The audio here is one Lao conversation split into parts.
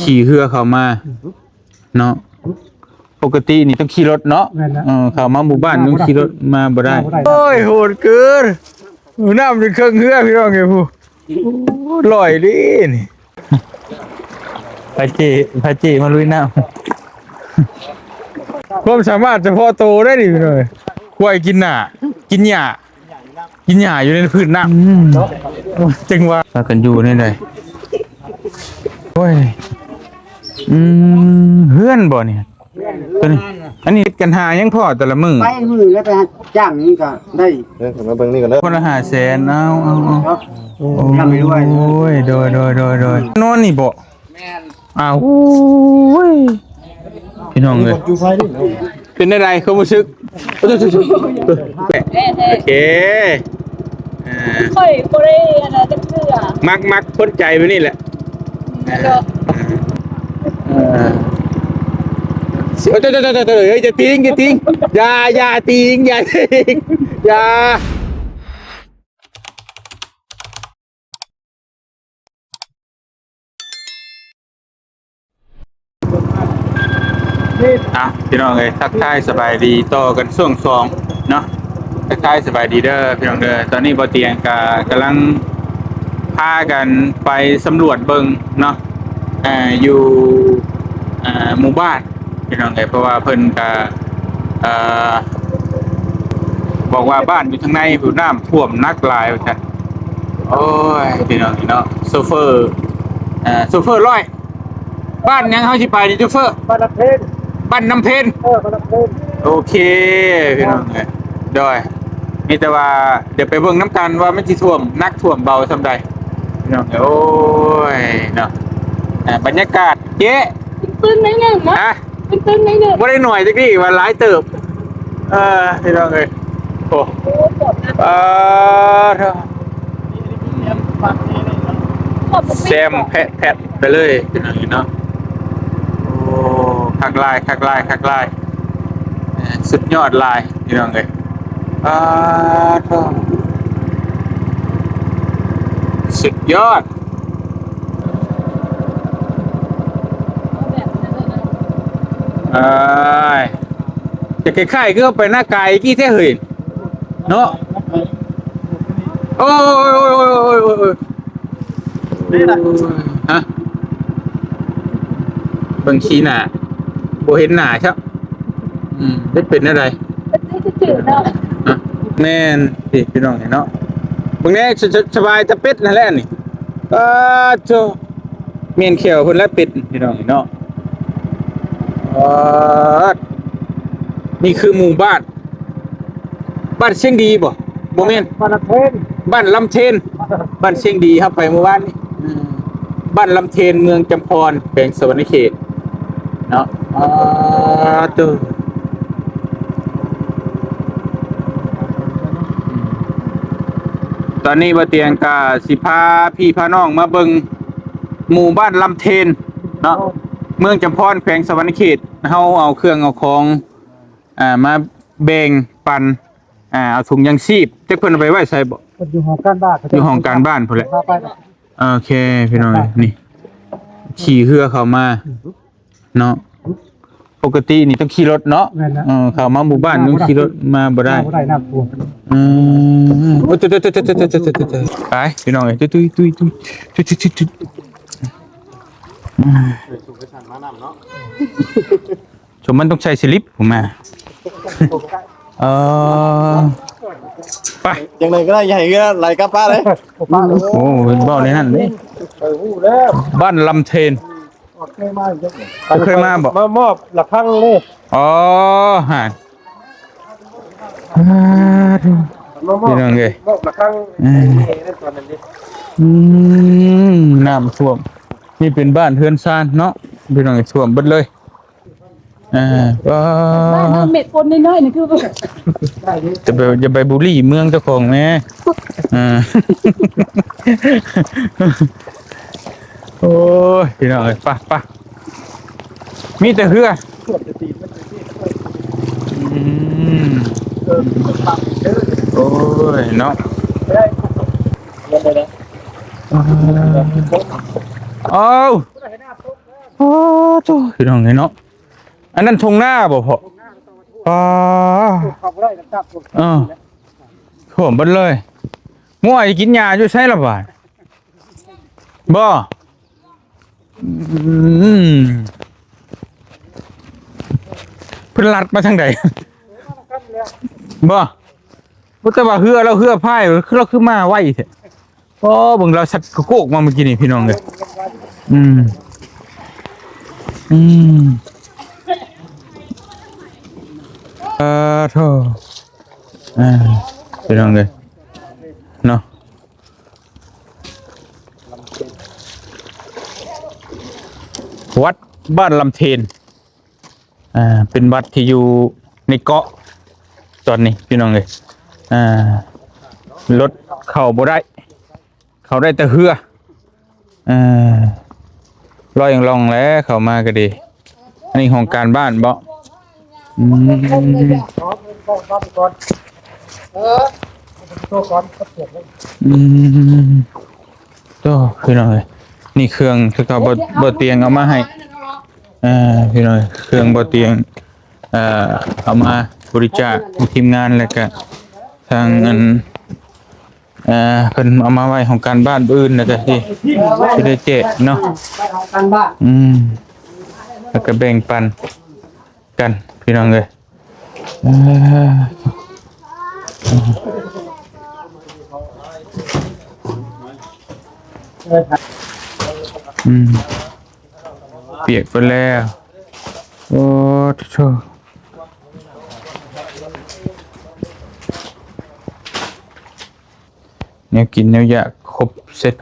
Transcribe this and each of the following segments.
ຂີ່ເຮືອເຂົ້າມາເນາະ. ປົກກະຕິນີ້ຕ້ອງຂີ່ລົດເນາະ. ແມ່ນລະ ເອີ ເຂົ້າມາໝູ່ບ້ານ ມາບໍ່ໄດ້ ຕ້ອງຂີ່ລົດ ມາບໍ່ໄດ້ ມາບໍ່ໄດ້. ໂອ້ຍ ໂຫດເກີນ ນ້ຳຈົນເຄິ່ງເຮືອພີ່ນ້ອງເອີຍ ຜູ້ ໂອ້ ລອຍເດ້ນີ້. ພາເຈ້ ພາເຈ້ມາລຸຍນ້ຳ ຄວາມສາມາດສະເພາະໂຕໄດ໋ນີ້ພີ່ນ້ອງເອີຍ. ຄວາຍກິນໜ້າ ກິນຫຍ້າ ກິນຫຍ້າຢູ່ໃນພື້ນນ້ຳ. ອືມ ຈັ່ງວ່າ ພາກັນຢູ່ແນວໃດ? ໂອ້ຍ ອືມ ເຮືອນບໍ່ນີ້? ຕົວນີ້ ອັນນີ້ເຮັດກັນຫາຫຍັງພໍ້ແຕ່ລະມື້? ໄປມື້ແລ້ວໄປຫາຈ້າງນີ້ກໍໄດ້. ເອີ ມາເບິ່ງນີ້ກ່ອນເດີ ຄົນລະຫ້າແສນ. ເອົາ ເອົາ ເອົາ ເນາະ ໂອ້ຍ ໂດຍ ໂດຍ ໂດຍ ໂດຍ ນອນນີ້ບໍ່? ແມ່ນ ອ້າວ ໂອ້ຍ ພີ່ນ້ອງເອີຍ ຢູ່ໄຟນີ້ ເປັນແນວໃດຄວາມຮູ້ສຶກ? ໂອເຄ ເອີ ຂ້ອຍບໍ່ໄດ້ອັນນັ້ນຈັກເທື່ອ ມັກ ມັກຄົນໃຈແບບນີ້ແຫຼະ. ອືມ ເອີ ໂອ້ຍ ໂຕໆໆໆ ເອີຍ ຢ່າຕີງ ຢ່າຕີງ ຢ່າ ຢ່າຕີງ ຢ່າຕີງ ຢ່າ. ອ່ະ ພີ່ນ້ອງເອີຍ ທັກທາຍສະບາຍດີຕໍ່ກັນຊ່ວງສອງເນາະ. ທັກທາຍສະບາຍດີເດີພີ່ນ້ອງເດີ. ຕອນນີ້ບໍ່ຕຽງກະກຳລັງພາກັນໄປສຳຫຼວດເບິ່ງເນາະ ເອີ ຢູ່ ເອີ ໝູ່ບ້ານ ພີ່ນ້ອງເອີຍ ເພາະວ່າເພິ່ນກະ ເອີ ບອກວ່າບ້ານຢູ່ທາງໃນພຸ້ນ ນ້ຳຖ້ວມໜັກຫຼາຍວ່າຊັ້ນ. ໂອ້ຍ ພີ່ນ້ອງເນາະ ໂຊເຟີ ເອີ ໂຊເຟີ ຮ້ອຍ ບ້ານຫຍັງເຮົາຊິໄປນີ້ໂຊເຟີ? ບ້ານນ້ຳເພັນ ບ້ານນ້ຳເພັນ ເອີ ບ້ານນ້ຳເພັນ. ໂອເຄ ພີ່ນ້ອງເອີຍ ໂດຍ ມີແຕ່ວ່າດຽວໄປເບິ່ງນຳກັນວ່າມັນຊິຖ້ວມໜັກຖ້ວມເບົາສ່ຳໃດ ພີ່ນ້ອງເອີຍ. ໂອ້ຍ ເນາະ ເອີ ບັນຍາກາດ ເຈ້ ຕື່ນໆໜ້ອຍໜຶ່ງເນາະ ຮະ? ຕື່ນໆໜ້ອຍໜຶ່ງ ບໍ່ໄດ້ໜ້ອຍຈັກດີ້ ວ່າຫຼາຍເຕີບ. ເອີ ພີ່ນ້ອງເອີຍ ໂອ້ ປາດໂທ້ ແຊມແພະໆໄປເລີຍ ພີ່ນ້ອງເອີຍເນາະ. ໂອ້ ຄັກຫຼາຍ ຄັກຫຼາຍ ຄັກຫຼາຍ ເອີ ສຸດຍອດຫຼາຍ ພີ່ນ້ອງເອີຍ. ປາດໂທ້ ສຸດຍອດ. ອ້າຍ ຈະຄ້າຍໆຄືເຮົາໄປນາກາຍກີ້ແທ້ເຮີ້ຍ ເນາະ. ໂອ້ຍ ຮະ ເບິ່ງຂີ້ໜ້າ ບໍ່ເຫັນໜ້າຊ້ຳ. ອືມ ໄດ້ເປັນແນວໃດ? ເປັນຊື່ໆເນາະ. ຮະ ແມ່ນ ພີ່ ພີ່ນ້ອງເນາະ ເບິ່ງແດ່ ສະ ສະ ສະບາຍແຕ່ເປັດຫັ້ນແຫຼະນີ້. ປາດໂທ້ ແມ່ນແຂ້ວເພິ່ນລະເປັດ ພີ່ນ້ອງເນາະ. ປາດ ນີ້ຄືໝູ່ບ້ານ ບ້ານຊຽງດີບໍ່? ບໍ່ແມ່ນ ບ້ານລຳເທນ ບ້ານລຳເທນ ບ້ານຊຽງດີ ເຮົາໄປມື້ວານນີ້. ອືມ ບ້ານລຳເທນ ເມືອງຈຳພອນ ແຂວງສະຫວັນນະເຂດເນາະ. ອາ ໂຕ ຕອນນີ້ບ່າວຕຽງກະຊິພາພີ່ພານ້ອງມາເບິ່ງໝູ່ບ້ານລຳເທນເນາະ ເມືອງຈຳພອນ ແຂວງສະຫວັນນະເຂດ. ເຮົາເອົາເຄື່ອງເອົາຂອງ ອ່າ ມາແບ່ງປັນ ອ່າ ເອົາຖົງຢາງຊີບ ຈັກເພິ່ນເອົາໄປໄວ້ໃສບໍ? ເພິ່ນຢູ່ຫ້ອງການບ້ານ ຢູ່ຫ້ອງການບ້ານພຸ້ນແຫຼະ. ໂອເຄ ພີ່ນ້ອງ ນີ້ຂີ່ເຮືອເຂົ້າມາເນາະ ປົກກະຕິນີ້ຕ້ອງຂີ່ລົດເນາະ. ແມ່ນລະ ເອີ ເຂົ້າມາໝູ່ບ້ານຕ້ອງຂີ່ລົດ ມາບໍ່ໄດ້ ມາບໍ່ໄດ້ ນ້ຳຖ້ວມ. ອືມ ໂອ້ຍ ໄປພີ່ນ້ອງເອີຍ ຕຸ້ຍໆ ຕຸ້ຍໆ ຕຸ້ຍໆ ຕຸ້ຍໆ ສົມມັນຕ້ອງໃສ່ສະລິບ ຜົມມາ ເອີ ໄປ ຈັ່ງໃດກໍໄດ້ ຢ່າໃຫ້ເຮືອໄຫຼກັບປ່າເລີຍ. ໂອ້ ເວົ້າໃນນັ້ນເດ້ ໄປຮູ້ແລ້ວ ບ້ານລຳເທນ ເຄີຍມາຢູ່ ເຄີຍມາບໍ່? ມາມອບລະຄັງເດ້. ອໍ ຫັ້ນ ມາມອບ ພີ່ນ້ອງເອີຍ ມອບລະຄັງ ອືມ ແມ່ເດ້ຕອນນັ້ນເດ້. ອືມ ນ້ຳຖ້ວມ ນີ້ເປັນບ້ານເຮືອນຊານເນາະ ພີ່ນ້ອງເອີຍ ຖ້ວມເບິດເລີຍ. ອ່າ ບ້ານເຮົາເມັດຝົນນ້ອຍໆນີ້ຄື ຈະໄປ ຢ່າໄປບູລີເມືອງເຈົ້າຂອງແມ່. ອ່າ ໂອ້ຍ ພີ່ນ້ອງເອີຍ ໄປ ໄປ ມີແຕ່ເຮືອ. ອືມ ໂອ້ຍ ເນາະ ເອົາ. ໂອ້ ໂທ້ ພີ່ນ້ອງເອີຍເນາະ ອັນນັ້ນທົ່ງນາບໍ່ພໍ່? ປ້າ ເຂົ້າບໍ່ໄດ້ກໍຈັບ ເອີ ຖ້ວມເບິດເລີຍ. ງົວຊິກິນຫຍ້າຢູ່ໃສລະບາດ? ບໍ່ ອືມ ເພິ່ນລັດມາທາງໃດ? ບໍ່ ບໍ່ ແຕ່ວ່າເຮືອລາວ ເຮືອພາຍ ລາວຄືມາໄວແທ້. ໂອ້ ເບິ່ງລາວຊັດກະໂກກມາມື້ກີ້ນີ້ພີ່ນ້ອງເອີຍ. ອືມ ອືມ ເອີ ໂທ້ ອ່າ ພີ່ນ້ອງເອີຍເນາະ. ວັດບ້ານລຳເທນ ອ່າ ເປັນວັດທີ່ຢູ່ໃນເກາະຕອນນີ້ພີ່ນ້ອງເອີຍ. ອ່າ ລົດເຂົ້າບໍ່ໄດ້ ເຂົ້າໄດ້ແຕ່ເຮືອ. ອ່າ ລອຍລ່ອງແຫຼະ ເຂົ້າມາກໍດີ. ອັນນີ້ຫ້ອງການບ້ານບໍ? ອືມ ອືມ ໂອ້ ພີ່ນ້ອງເອີຍ ນີ້ເຄື່ອງທີ່ເຂົາ ບໍ່ ບໍ່ຕຽງເອົາມາໃຫ້. ເອີ ພີ່ນ້ອງ ເຄື່ອງບໍ່ຕຽງ ເອີ ເອົາມາບໍລິຈາກໃຫ້ທີມງານ ແລ້ວກະທາງອັນ ເອີ ເພິ່ນເອົາມາໄວ້ຫ້ອງການບ້ານມື້ອື່ນ ແລ້ວກະຊິ ຊິໄດ້ແຈກເນາະ ໄວ້ຫ້ອງການບ້ານ. ອືມ ແລ້ວກະແບ່ງປັນກັນພີ່ນ້ອງເອີຍ. ເອີ ອືມ ປຽກໄປແລ້ວ. ໂອ້ ໂທ້ ແນວກິນແນວຢາກຄົບເຊັດ.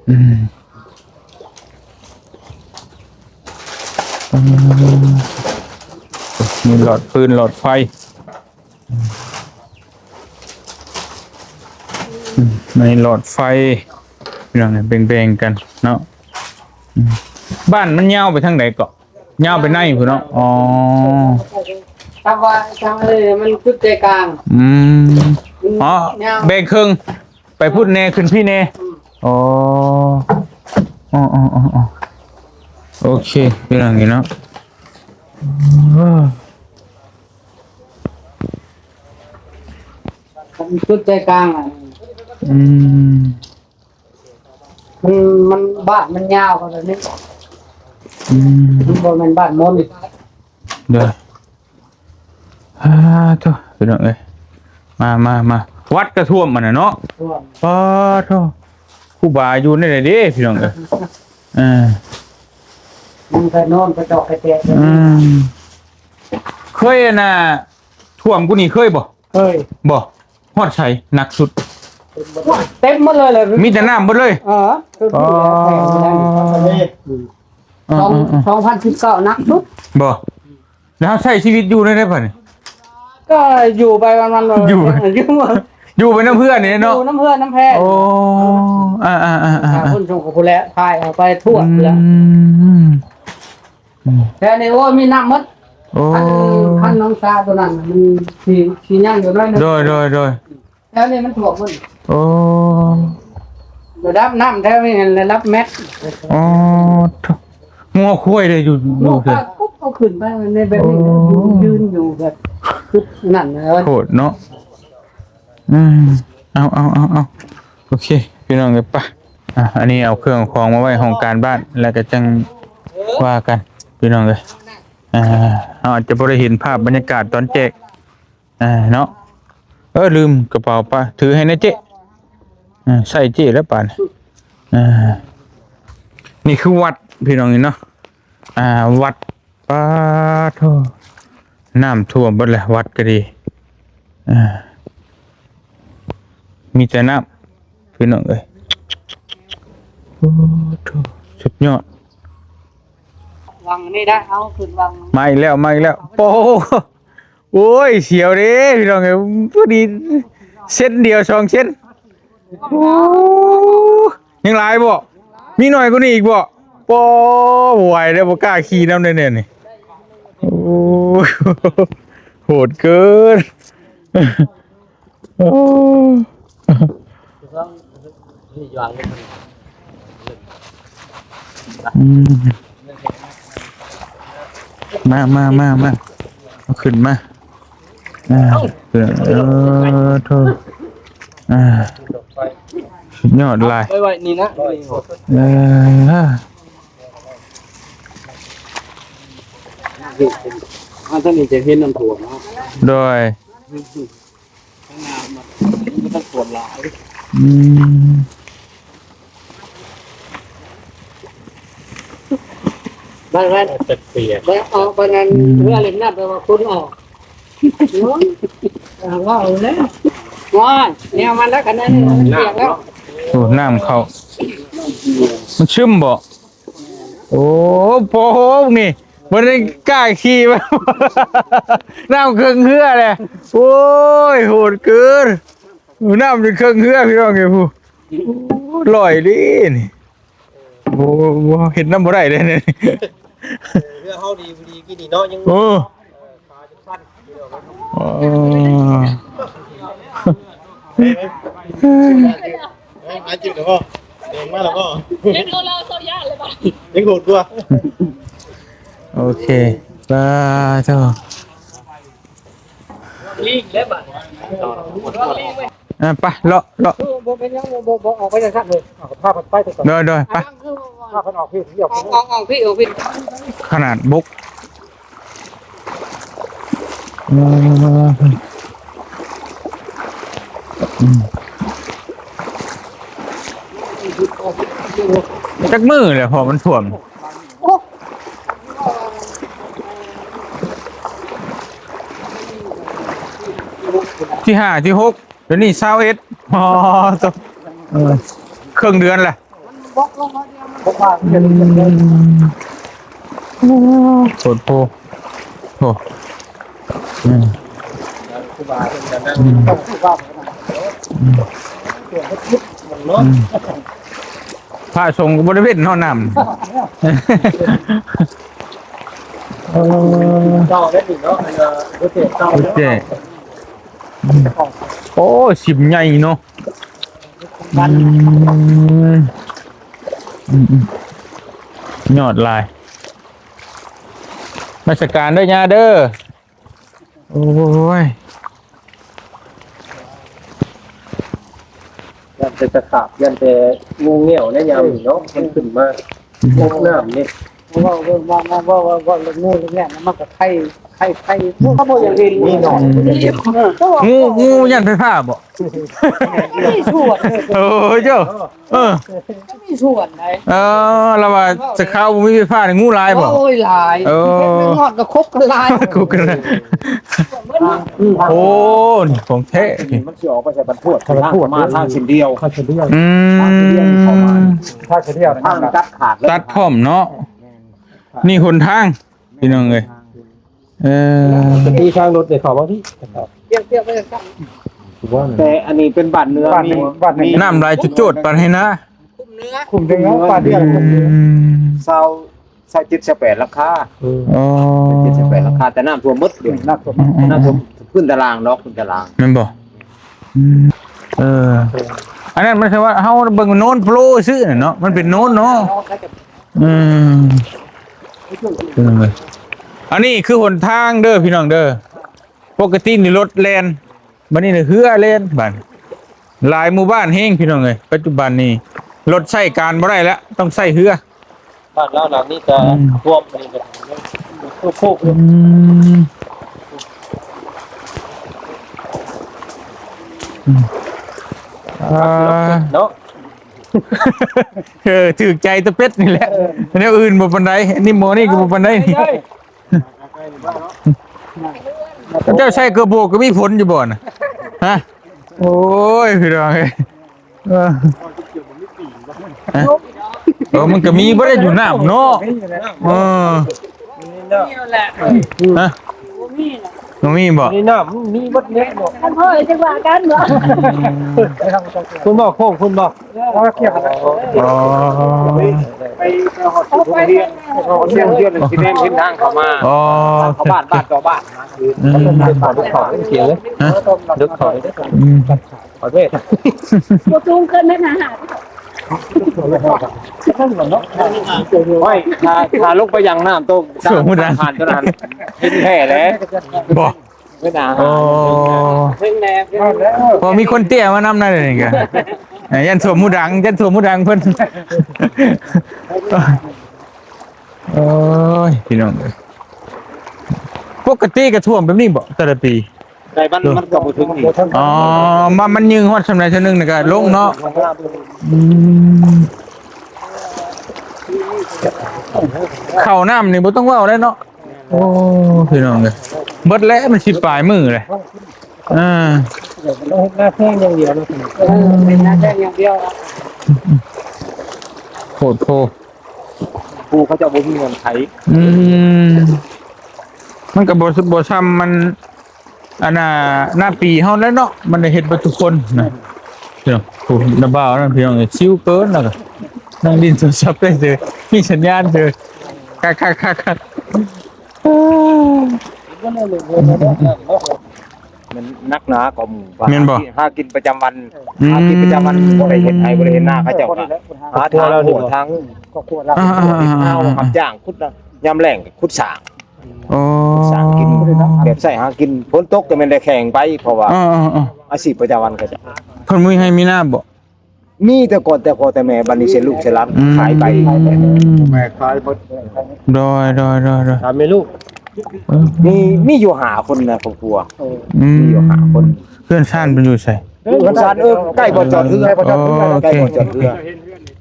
ອືມ ອືມ ມີຫຼອດຟືນຫຼອດໄຟ. ອືມ ໃນຫຼອດໄຟ ພີ່ນ້ອງ ແບ່ງໆກັນເນາະ. ອືມ ບ້ານມັນຍາວໄປທາງໃດເກາະ? ຍາວໄປໃນພຸ້ນເນາະ. ອໍ ແຕ່ວ່າທາງເອີ ມັນຈຸດໃຈກາງ. ອືມ ອໍ ແບ່ງເຄິ່ງ ໄປພຸ້ນແດ່ ຂຶ້ນພີ້ແດ່. ອືມ ອໍ ອໍ ໂອເຄ ພີ່ນ້ອງເນາະ. ເອີ ມັນຈຸດໃຈກາງ. ອືມ ມັນ ມັນ ບ້ານມັນຍາວຂະໜາດນີ້. ອືມ ມັນບໍ່ແມ່ນບ້ານມົນ. ໂດຍ ອ່າ ໂທ້ ພີ່ນ້ອງເອີຍ ມາ ມາ ມາ ວັດກະຖ້ວມອັນນັ້ນເນາະ. ຖ້ວມ ປາໂທ້ ຄູບາຢູ່ໃນໃດເດ້ ພີ່ນ້ອງເອີຍ. ເອີ ມັນກະນອນກະຈອກກະແຈກ. ອືມ ເຄີຍອັນນ່າ ຖ້ວມກວ່ານີ້ເຄີຍບໍ່? ເຄີຍ. ບໍ່ ຮອດໃສໜັກສຸດ? ເຕັມໝົດເລີຍແຫຼະ ມີແຕ່ນ້ຳເບິດເລີຍ. ເອີ ຄື ອໍ ສອງ ສອງພັນສິບເກົ້າໜັກສຸດ. ບໍ່ ແລ້ວເຮົາໃຊ້ຊີວິດຢູ່ແນວໃດບັດນີ້? ກໍຢູ່ໄປວັນໆ ຢູ່ ຢູ່ ຢູ່ໄປນຳເພື່ອນນີ້ເນາະ ຢູ່ນຳເພື່ອນນຳແພງ. ໂອ້ ອ່າໆໆໆ ຄົນສົ່ງກັບຜູ້ແລະ ພາຍເອົາໄປທົ່ວ ອືມ ເພື່ອ ອືມ ແຖວນີ້ ໂອ້ຍ ມີນ້ຳໝົດ. ໂອ້ ຄັນ ຄັນໜອງສາຕົວນັ້ນ ມັນຊິ ຊິຍັງຢູ່ໜ້ອຍໜຶ່ງ. ໂດຍ ໂດຍ ໂດຍ ແຖວນີ້ມັນຖ້ວມໝົດ. ໂອ້ ລະດັບນ້ຳແຖວນີ້ລະດັບແມັດ. ອໍ ໂທ້ ງົວຄວາຍເດ້ຢູ່ ຢູ່ ງົວຄວາຍ ປຸບ ເອົາຂຶ້ນໄປໃນແບບນີ້. ໂອ້ ຢືນຢູ່ແບບຄືນັ້ນນະ ໂຫດເນາະ. ອືມ ເອົາ ເອົາ ເອົາ ເອົາ ໂອເຄ ພີ່ນ້ອງເອີຍ ໄປ. ອ່າ ອັນນີ້ເອົາເຄື່ອງຂອງມາໄວ້ຫ້ອງການບ້ານ ແລ້ວກໍຈັ່ງວ່າກັນ ພີ່ນ້ອງເອີຍ. ອ່າ ເຮົາອາດຈະບໍ່ໄດ້ເຫັນພາບບັນຍາກາດຕອນແຈກ ອ່າ ເນາະ. ເອີ ລືມກະເປົາປະ ຖືໃຫ້ແດ່ເຈ້. ອ່າ ໃສ່ເຈ້ແລ້ວປານ. ອ່າ ນີ້ຄືວັດ ພີ່ນ້ອງເອີຍເນາະ. ອ່າ ວັດ ປາໂທ້ ນ້ຳຖ້ວມເບິດແຫຼະ ວັດກໍດີ. ອ່າ ມີແຕ່ນ້ຳ ພີ່ນ້ອງເອີຍ. ໂອ້ໂທ້ ສຸດຍອດ. ວັງນີ້ໄດ້ ເອົາຂຶ້ນວັງ ມາອີກແລ້ວ ມາອີກແລ້ວ. ໂອ້ ໂອ້ຍ ສຽວເດ້ ພີ່ນ້ອງເອີຍ ພໍດີເຊັນດຽວ ສອງເຊັນ. ໂອ້ ຍັງຫຼາຍບໍ່? ມີໜ້ອຍກວ່ານີ້ອີກບໍ່? ບໍ່ ບໍ່ໄຫວແລ້ວ ບໍ່ກ້າຂີ່ນຳແນ່ໆນີ້. ໂອ້ ໂຫດເກີນ. ໂອ້ ອືມ. ມາ ມາ ມາ ມາ ເອົາຂຶ້ນມາ ອ່າ ເອີ ໂທ້ ອ່າ ສຸດຍອດຫຼາຍ ໄວ້ ໄວ້ນີ້ນະ ເອີ ທາງນີ້ຈະເຫັນນ້ຳຖ້ວມເນາະ ໂດຍ ທາງໜ້າມັນ ມັນບໍ່ທັນຖ້ວມຫຼາຍ ອືມ ໄດ້ ໄດ້ ຈັກເປຍ ໄດ້ອອກ ບາດນັ້ນ ອືມ ເຮືອເຫຼັ້ນນ້ຳ ແປວ່າຄົນອອກ ເນາະ ເອີ ເວົ້າແລ້ວ ວ້າຍ ແນວມັນແລ້ວ ຄັນນັ້ນ ອືມ ມັນປຽກແລ້ວ ໂອ້ ນ້ຳເຂົ້າ ມັນຊຶມບໍ່? ໂອ້ ໂອ້ ນີ້ບໍ່ໄດ້ກ້າຂີ່ ນ້ຳເຄິ່ງເຮືອແຫຼະ ໂອ້ຍ ໂຫດເກີນ ນ້ຳຈົນເຄິ່ງເຮືອ ພີ່ນ້ອງເອີຍ ຜູ້ ໂອ້ ລອຍເດ້ນີ້ ໂອ້ ເຮັດນຳບໍ່ໄດ້ເດ້ນີ້ ເຮືອເຮົາດີບໍ່ດີກີ້ນີ້ເນາະ ຍັງ ໂອ້ ເອີ ຫາຍຈື່ແລ້ວບໍ່? ເດີນມາແລ້ວບໍ່? ຍັງໂດນລາວເຊົາຢ້ານເລີຍບາດນີ້ ຍັງໂຫດກວ່າ ໂອເຄ ສາທຸ ລີກແລ້ວບາດນີ້ ອ່າ ໄປ ເລາະ ເລາະ ບໍ່ເປັນຫຍັງ ບໍ່ ບໍ່ ບໍ່ອອກໄປຈັ່ງຊັ້ນເລີຍ ເອົາ ພາເພິ່ນໄປກ່ອນ ໂດຍ ໂດຍ ໄປ ພາເພິ່ນອອກພີ້ ອອກ ອອກ ອອກພີ້ ອອກພີ້ ຂະໜາດບົກ ເອີ ອືມ ຈັກມື້ແລ້ວ ເພາະມັນຖ້ວມ ທີຫ້າ ທີຫົກ ດຽວນີ້ຊາວເອັດ ອໍ ໂທ້ ເອີ ເຄິ່ງເດືອນແຫຼະ ອືມ ໂພດໂພ ໂອ້ ອືມ ອືມ ອືມ ພະສົງກໍບໍ່ໄດ້ເວັ້ນເນາະ ນ້ຳ ເອີ ເຈົ້າໄດ້ເນາະ ອັນ ເອີ ໂອເຄ ເຈົ້າ ໂອເຄ ໂອ້ ສິມໃຫຍ່ເນາະ ອືມ ອືມ ຍອດຫຼາຍ ນະມັດສະການເດີ ຍ່າເດີ ໂອ້ຍ ຢ້ານແຕ່ຕະຂາບ ຢ້ານແຕ່ງູເຫງ່ຽວໃນຍາມນີ້ເນາະ ມັນຂຶ້ນມາ ອືມ ລົງນ້ຳນີ້ ເວົ້າ ເວົ້າ ເວົ້າ ເວົ້າ ເວົ້າເລື່ອງງູເລື່ອງຫຍັງ ມັນກໍໄຄ ໄຄ ໄຄ ພວກເຂົາບໍ່ຢາກເຫັນ ມີໜອນ ເອີ ງູ ງູຢ້ານໄຟຟ້າບໍ? ມີສ່ວນ ໂອ້ຍ ເຈົ້າ ເອີ ມີສ່ວນໃດ ເອີ ລາວວ່າ ສະເຂົາບໍ່ມີໄຟຟ້ານີ້ງູຫຼາຍບໍ? ໂອ້ຍ ຫຼາຍ ເອີ ເຮັດແມ່ງອດກໍຄົບກັນຫຼາຍ ຄົບກັນຫຼາຍ ໂອ້ ຂອງແທ້ ມັນຊິອອກໄປໃສ່ບັນພວດ ບັນພວດ ທາງເສັ້ນດຽວ ທາງເສັ້ນດຽວ ອືມ ທາງເສັ້ນດຽວເຂົ້າມາ ທາງເສັ້ນດຽວ ທາງຕັດຂາດເລີຍ ຕັດພ້ອມເນາະ ນີ້ຫົນທາງ ພີ່ນ້ອງເອີຍ ເອີ ປະຕູທາງລົດເຂົ້າມາພີ້ ແຕ່ອັນນີ້ເປັນບ້ານເໜືອ ບ້ານ ມີ ບ້ານ ມີ ນ້ຳໄຫຼໂຈດໆ ປານໃຫ້ນາ ຄຸ້ມເໜືອ ຄຸ້ມເໜືອ ບ້ານດຽວ ອືມ ຊາວ ຊາວເຈັດ ຊາວແປດຫຼັງຄາ ເອີ ອໍ ຊາວເຈັດ ຊາວແປດຫຼັງຄາ ແຕ່ນ້ຳຖ້ວມໝົດ ນ້ຳຖ້ວມ ອືມ ນ້ຳຖ້ວມພື້ນຕາລ່າງເນາະ ພື້ນຕາລ່າງ ແມ່ນບໍ່? ອືມ ເອີ ອັນນັ້ນມັນຄືວ່າເຮົາເບິ່ງໂນນໂປຣຊື່ເນາະ ມັນເປັນໂນນເນາະ ອືມ ອັນນີ້ຄືຫົນທາງເດີພີ່ນ້ອງເດີ ປົກກະຕິນີ້ລົດແລ່ນ ບັດນີ້ເຮືອແລ່ນ ບາດຫຼາຍໝູ່ບ້ານແຮງພີ່ນ້ອງເອີຍ ປັດຈຸບັນນີ້ລົດໃຊ້ການບໍ່ໄດ້ແລ້ວ ຕ້ອງໃຊ້ເຮືອ ບ້ານລາວຫຼັງນີ້ກະ ອືມ ຖ້ວມ ອັນນີ້ກະໂຄກ ອືມ ອືມ ອ່າ ເນາະ ເອີ ຖືກໃຈແຕ່ເປັດນີ້ແຫຼະ ເອີ ແນວອື່ນບໍ່ປານໃດ ອັນນີ້ໝໍນີ້ກໍບໍ່ປານໃດນີ້ ເຈົ້າໃສ່ເກືອບໂບກກໍມີຜົນຢູ່ບໍ່ນະ? ຮະ? ໂອ້ຍ ພີ່ນ້ອງເອີຍ ເອີ ເອີ ມັນກໍມີບໍ່ໄດ້ຢູ່ນ້ຳເນາະ ເອີ ຮະ? ບໍ່ມີບໍ່? ໃນນ້ຳມີເບິດແລ້ວເນາະ ຄັນພໍຈະວ່າກັນເນາະ ອືມ ຄຸນບໍ່ ໂຄ້ງຄຸນບໍ່? ອໍ ໄປ ໄປຮອດໂຮງຮຽນ ໂຮງຮຽນຊິແມ່ນເສັ້ນທາງເຂົ້າມາ ອໍ ເຂົ້າບ້ານ ບ້ານຕໍ່ບ້ານ ອືມ ເດີນເຂົ້າ ເດີນເຂົ້າ ເດີນເຂົ້າ ອືມ ຂໍໂທດ ບໍ່ສູງເກີນແມັດຫ້າສິບ ໂອ້ຍ ຖ້າ ຖ້າລົງໄປຢ່າງນ້ຳຕົກ ສວມໝູດດັງ ທະຫານຕົວນັ້ນເຫັນແທ້ແຫຼະ ບໍ່? ເປັນອາຫານ ໂອ້ ເພາະມີຄົນເຕ້ຍມານຳນັ້ນນີ້ກະ ຢ້ານສວມໝູດດັງ ຢ້ານສວມໝູດດັງເພິ່ນ ໂອ້ຍ ພີ່ນ້ອງເອີຍ ປົກກະຕິກະຖ້ວມແບບນີ້ບໍ່ ແຕ່ລະປີ? ໃນມັນ ມັນກໍບໍ່ເຖິງນີ້ ອໍ ມັນ ມັນຍືງຮອດຊ່ຳໃດຊ່ຳໜຶ່ງນີ້ກະລົງເນາະ ອືມ ເຂົ້ານ້ຳນີ້ບໍ່ຕ້ອງເວົ້າແລ້ວເນາະ ໂອ້ ພີ່ນ້ອງເອີຍ ເບິດແລ້ວ ມັນສິບປາຍມື້ແລ້ວ ອ່າ ເຮັດນາແຊງຢ່າງດຽວເນາະ ເອີ ເຮັດນາແຊງຢ່າງດຽວ ໂພດໂພ ຜູ້ເຂົາເຈົ້າບໍ່ມີເງື່ອນໄຂ ອືມ ມັນກໍບໍ່ ບໍ່ຊ່ຳມັນ ອັນນ່າ ໜ້າປີເຮົາແລ້ວເນາະ ມັນໄດ້ເຮັດເບິດທຸກຄົນນະ ພີ່ນ້ອງ ຜູ້ນາບ່າວນັ້ນ ພີ່ນ້ອງເອີຍ ຊິວເກີນ ແລ້ວກໍນັ່ງຫຼິ້ນໂທລະສັບໄດ້ເຊີຍ ມີສັນຍານເຊີຍ ຄັກໆໆໆ ມັນໜັກໜາກວ່າໝູ່ ແມ່ນບໍ່? ຫາກິນປະຈຳວັນ ອືມ ຫາກິນປະຈຳວັນ ບໍ່ໄດ້ເຮັດໄຮ່ ບໍ່ໄດ້ເຮັດນາ ເຂົາເຈົ້າກໍຫາທາງຫົວທາງ ອ່າໆໆໆ ຫາຮັບຈ້າງຂຸດນະ ຍາມແລ້ງກໍຂຸດສ້າງ ອໍ ສ້າງກິນແບບໃຊ້ຫາກິນ ຝົນຕົກກໍແມ່ນໄດ້ແຂ່ງໄປ ເພາະວ່າ ເອີໆໆ ອາຊີບປະຈຳວັນເຂົາເຈົ້າ ເພິ່ນມີໄຮ່ມີນາບໍ່? ມີແຕ່ກ່ອນແຕ່ພໍ່ແຕ່ແມ່ ບັດນີ້ເສຍລູກເສຍຫຼານ ອືມ ຂາຍໄປ ແມ່ຂາຍເບິດ ໂດຍໆໆໆ ສາມແມ່ລູກ ເອີ ມີ ມີຢູ່ຫ້າຄົນນະຄອບຄົວ ອືມ ມີຢູ່ຫ້າຄົນ ເຮືອນຊານເພິ່ນຢູ່ໃສ? ເຮືອນຊານ ເອີ ໃກ້ບ່ອນຈອດເຮືອ ອໍ ໃກ້ບ່ອນຈອດເຮືອ ໂອເຄ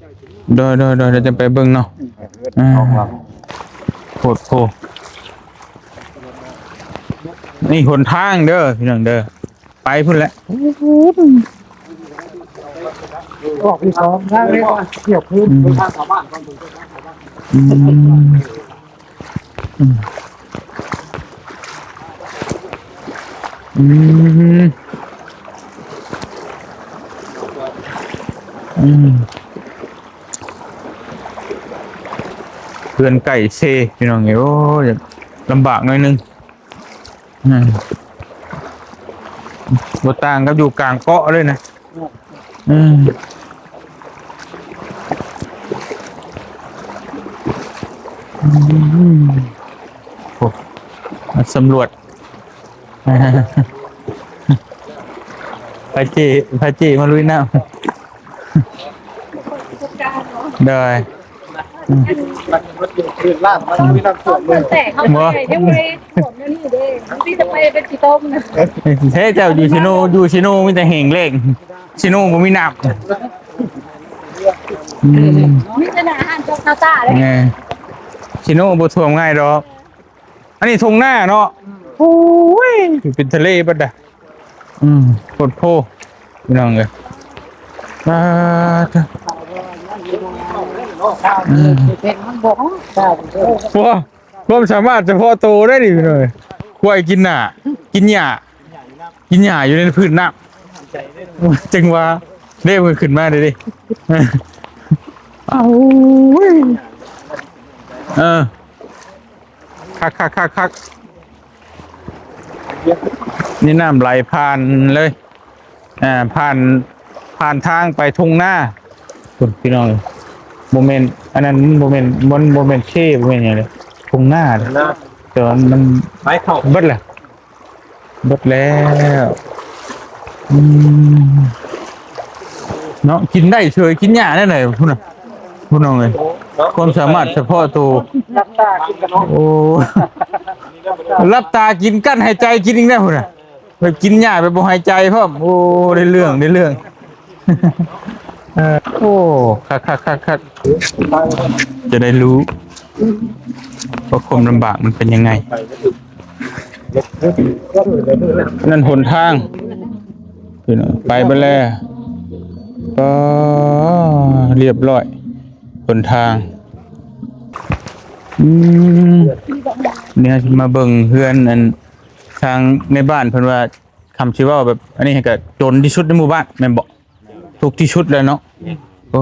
ໂດຍໆໆ ດຽວຈະໄປເບິ່ງເນາະ ອ່າ ໂພດໂພ ນີ້ຫົນທາງເດີພີ່ນ້ອງເດີ ໄປພຸ້ນແຫຼະ ອອກທີ່ສອງທາງນີ້ກໍທຽວຄືນ ອືມ ອືມ ອືມ ອືມ ເຮືອນໃກ້ເຊ ພີ່ນ້ອງເອີຍ ໂອ້ຍ ລຳບາກໜ້ອຍໜຶ່ງ ອືມ ບໍ່ຕ່າງກັບຢູ່ກາງເກາະເລີຍນະ ອືມ ອືມ ໂອ້ ມາສຳຫຼວດ ພາເຈ້ ພາເຈ້ມາລຸຍນ້ຳ ໂດຍ ອືມ ບໍ່ ແຕ່ເຮົາໄປຍັງບໍ່ໄດ້ຖ້ວມແນວນີ້ເດ້ ມີແຕ່ໄປເປັນຂີ້ຕົມນະ ແທ້ເຈົ້າຢູ່ເຊໂນ ຢູ່ເຊໂນມີແຕ່ແຫ້ງແລ້ງ ເຊໂນບໍ່ມີນ້ຳ ອືມ ມີແຕ່ໜ້າຮ້ານເຈົ້າຊາວຕາເດ້ ເອີ ເຊໂນບໍ່ຖ້ວມງ່າຍດອກ ອັນນີ້ທົ່ງນາເນາະ ໂອ້ຍ ເປັນທະເລເບິດດະ ອືມ ໂພດໂພ ພີ່ນ້ອງເອີຍ ອ່າ ອືມ ໂອ້ ຄວາມສາມາດສະເພາະໂຕໄດ໋ນີ້ ພີ່ນ້ອງເອີຍ ຄວາຍກິນໜ້າ ກິນຫຍ້າ ກິນຫຍ້າຢູ່ໃນພື້ນນ້ຳ ຈັ່ງວ່າ ເດ້ ເພິ່ນຂຶ້ນມາເດ້ ເອົາ ເອີ ຄັກໆໆໆ ນີ້ນ້ຳໄຫຼຜ່ານເລີຍ ອ່າ ຜ່ານ ຜ່ານທາງໄປທົ່ງນາ ພຸ້ນ ພີ່ນ້ອງ ບໍ່ແມ່ນ ອັນນັ້ນມັນບໍ່ແມ່ນ ມັນບໍ່ແມ່ນເຄ ບໍ່ແມ່ນຫຍັງເລີຍ ທົ່ງນາເລີຍ ນາ ແຕ່ວ່າມັນ ໄປເຂົ້າ ເບິດແລ້ວ ເບິດແລ້ວ ອືມ ເນາະ ກິນໄດ້ເສີຍ ກິນຫຍ້າແນວໃດພຸ້ນນະ ພີ່ນ້ອງເອີຍ ຄວາມສາມາດສະເພາະໂຕ ຫຼັບຕາກິນກັນເນາະ ໂອ້ ຫຼັບຕາກິນ ກັ້ນຫາຍໃຈກິນອີກແນວພຸ້ນນະ ແບບກິນຫຍ້າແບບບໍ່ຫາຍໃຈພ້ອມ ໂອ້ ໄດ້ເລື່ອງ ໄດ້ເລື່ອງ ເອີ ໂອ້ ຄັກໆໆໆ ຈະໄດ້ຮູ້ວ່າຄວາມລຳບາກມັນເປັນຍັງໄງ. ນັ້ນຫົນທາງ ໄປເບິດແລ້ວ ກໍລຽບລ້ອຍຫົນທາງ. ອືມ ນີ້ເຮົາຊິມາເບິ່ງເຮືອນ ອັນ ທາງໃນບ້ານເພິ່ນວ່າ ຄຳຊິເວົ້າແບບ ອັນນີ້ກໍຈົນທີ່ສຸດໃນໝູ່ບ້ານແມ່ນບໍ່? ທຸກທີ່ສຸດແລ້ວເນາະ. ໂອ້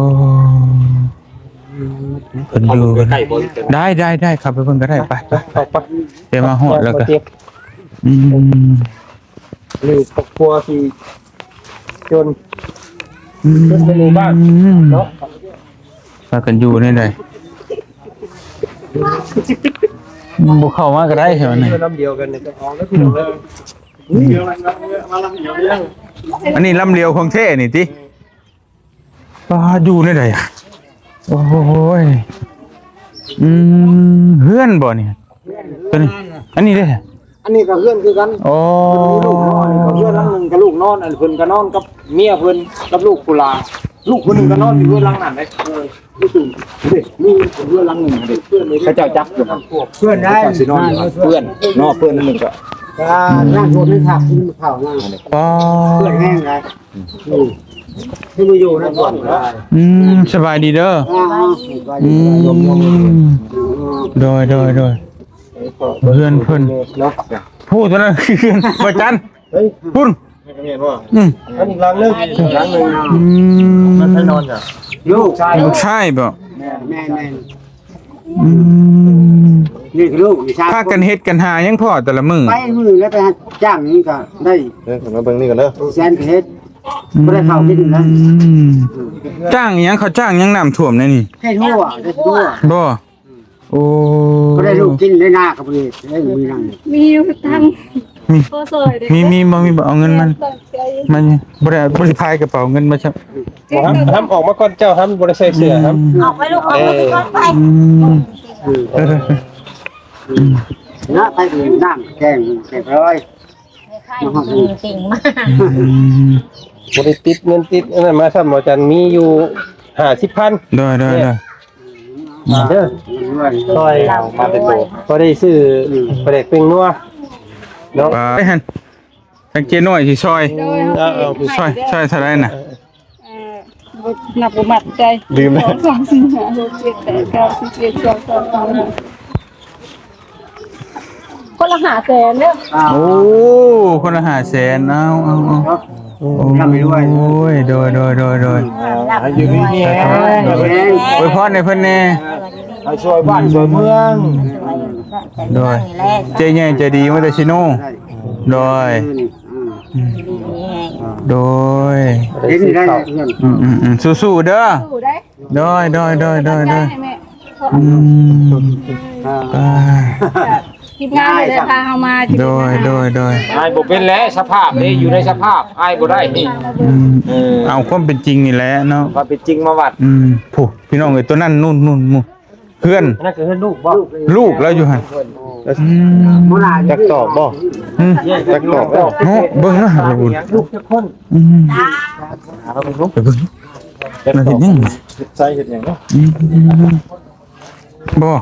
ເພິ່ນຢູ່ກັນ ໄດ້ ໄດ້ ໄດ້ ເຂົ້າໄປເບິ່ງກໍໄດ້. ໄປ ໄປ ໄປ ໄປ ດຽວມາຮອດແລ້ວກໍ ອືມ ນີ້ຄອບຄົວທີ່ຈົນ ອືມ ຈົນໃນໝູ່ບ້ານເນາະ. ພາກັນຢູ່ແນວໃດ? ບໍ່ເຂົ້າມາກໍໄດ້ແຖວນີ້ ລຳດຽວກັນນີ້ ເຈົ້າຂອງເດີພີ່ນ້ອງເດີ. ອັນນີ້ລຳດຽວຂອງແທ້ນີ້ຕິ? ປາ ຢູ່ໃນໃດອະ? ໂອ້ຍ ອືມ ເຮືອນບໍ່ນີ້? ຕົວນີ້ ອັນນີ້ເດ້? ອັນນີ້ກໍເຮືອນຄືກັນ. ອໍ ເພິ່ນມີລູກນອນ ກໍເຮືອນຫຼັງໜຶ່ງກັບລູກນອນ ອັນເພິ່ນກໍນອນກັບເມຍເພິ່ນກັບລູກຜູ້ຫຼ້າ ລູກຜູ້ໜຶ່ງກໍນອນຢູ່ເຮືອນຫຼັງນັ້ນເດ້. ເອີ ມີເຮືອນຫຼັງໜຶ່ງເດ້ ເຂົາເຈົ້າຈັກຢູ່ຫັ້ນ ເພື່ອນໄດ້ ເຂົາເຈົ້າຊິນອນຢູ່ຫັ້ນ ເພື່ອນເນາະ ເພື່ອນນັ້ນໜຶ່ງກໍ ກໍລ້າງຖ້ວຍໃຫ້ຄັກ ກິນເຂົ້ານະ ອໍ ເພື່ອນແຮງໄດ. ອືມ ຄືມາຢູ່ນຳກັນກໍໄດ້. ອືມ ສະບາຍດີເດີ. ອ່າ ອືມ ໂດຍ ໂດຍ ໂດຍ ເຮືອນເພິ່ນເນາະ ຜູ້ຕົວນັ້ນຄືເຮືອນບໍ່ຈັນ ເຮີ້ຍ ພຸ້ນ ແມ່ນບໍ່? ອືມ ອັນອີກຫຼັງໜຶ່ງ ອີກຫຼັງໜຶ່ງ. ອືມ ມັນໄປນອນຫຍັງ? ລູກຊາຍ ລູກຊາຍບໍ່? ແມ່ນ ແມ່ນ ແມ່ນ. ອືມ ນີ້ຄືລູກ ນີ້ຊາຍ ພາກັນເຮັດກັນຫາຫຍັງພໍ່ແຕ່ລະມື້? ໄປມື້ລະໄປຮັບຈ້າງນີ້ກໍໄດ້. ເອີ ມາເບິ່ງນີ້ກ່ອນເດີ ແສນກໍເຮັດ ອືມ ບໍ່ໄດ້ເຂົ້າກິນນະ. ອືມ ຈ້າງຫຍັງ? ເຂົາຈ້າງຫຍັງ? ນ້ຳຖ້ວມແນວນີ້ ເຮັດຮົ້ວ ເຮັດຮົ້ວ ບໍ່? ໂອ້ ບໍ່ໄດ້ລູກກິນໄດ້ນາກໍບໍ່ໄດ້ ເອີ ມີນັ້ນ ມີຢູ່ທາງ ມີ ພໍຊ່ອຍເດ້ ມີ ມີບໍ່? ມີບໍ່? ເອົາເງິນມາ ແມ່ນ ມາ ບໍ່ໄດ້ ບໍ່ໄດ້ພາຍກະເປົາເງິນມາຊ້ຳ. ບໍ່ ຫ້ຳ ຫ້ຳອອກມາກ່ອນເຈົ້າ ຫ້ຳບໍ່ໄດ້ໃສ່ເສື້ອ ອືມ ຫ້ຳ ອອກໄປລູກ ອອກໄປກ່ອນໄປ. ອືມ ເອີ ເອີ ເອີ ນະ ໄປກິນນ້ຳແກງແກງອະລ່ອຍ. ໃຫ້ຂ້າກິນເກັ່ງມາກ ອືມ ບໍ່ໄດ້ຕິດເງິນຕິດອັນນັ້ນມາຊ້ຳ ອາຈານມີຢູ່ຫ້າສິບພັນ. ໂດຍ ໂດຍ ໂດຍ ເດີ ຊ່ອຍເອົາມາເປັນໂຕ ພໍໄດ້ຊື້ ອືມ ປາແດກແປ້ງນົວເນາະ ໄປຫັ້ນ ທາງເຈ້ນ້ອຍຊິຊ່ອຍ. ໂດຍ ເອົາ ເອົາ ຊ່ອຍ ຊ່ອຍເທົ່າໃດນະ? ເອີ ບໍ່ ນັບບໍ່ໝັ້ນໃຈ ລືມແລ້ວ ສອງ ສາມ ສີ່ ຫ້າ ຫົກ ເຈັດ ແປດ ເກົ້າ ສິບ ສິບເອັດ ສິບສອງ ສິບສາມ ສິບສີ່ ສິບຫ້າ ຄົນລະຫ້າແສນເດີ. ອ່າ ໂອ້ ຄົນລະຫ້າແສນ ເອົາ ເອົາ ເອົາ ເນາະ ໂອ້ຍ ໂດຍ ໂດຍ ໂດຍ ໂດຍ ອ່າ ໃຫ້ຢູ່ດີມີແຮງ ໂດຍ ອວຍພອນໃຫ້ເພິ່ນແດ່ ໃຫ້ຊ່ວຍບ້ານຊ່ວຍເມືອງ ໂດຍ ເຈ້ໃຫຍ່ໃຈດີມາແຕ່ຊີໂນ ໂດຍ ອືມ ໂດຍ ເຫັນໄດ້ເຮືອນ ອືມ ອືມ ອືມ ສູ້ໆເດີ ສູ້ໄດ້ ໂດຍ ໂດຍ ໂດຍ ໂດຍ ໂດຍ ໃຫ້ແມ່ ອືມ ອ່າ ອ່າ ທີມງານເລີຍພາເຮົາມາ ໂດຍ ໂດຍ ໂດຍ ອ້າຍບໍ່ເປັນແຫຼະ ສະພາບເດ້ ອືມ ຢູ່ໃນສະພາບ ອ້າຍບໍ່ໄດ້ ອືມ ເອີ ເອົາຄວາມເປັນຈິງນີ້ແຫຼະເນາະ ຄວາມເປັນຈິງມາວັດ ອືມ ຜູ້ ພີ່ນ້ອງເອີຍ ຕົວນັ້ນ ນູ້ນ ນູ້ນ ເຮືອນ ອັນນັ້ນຄືເຮືອນລູກບໍ່? ລູກລາວຢູ່ຫັ້ນ ອືມ ຈັກຕອກບໍ່? ຫຶ? ຈັກຕອກບໍ່? ເນາະ ເບິ່ງນະ ລູກຈັກຄົນ? ອືມ ໄປເບິ່ງ ເຮັດຫຍັງ? ໃສ່ເຮັດຫຍັງເນາະ? ອືມ ບໍ່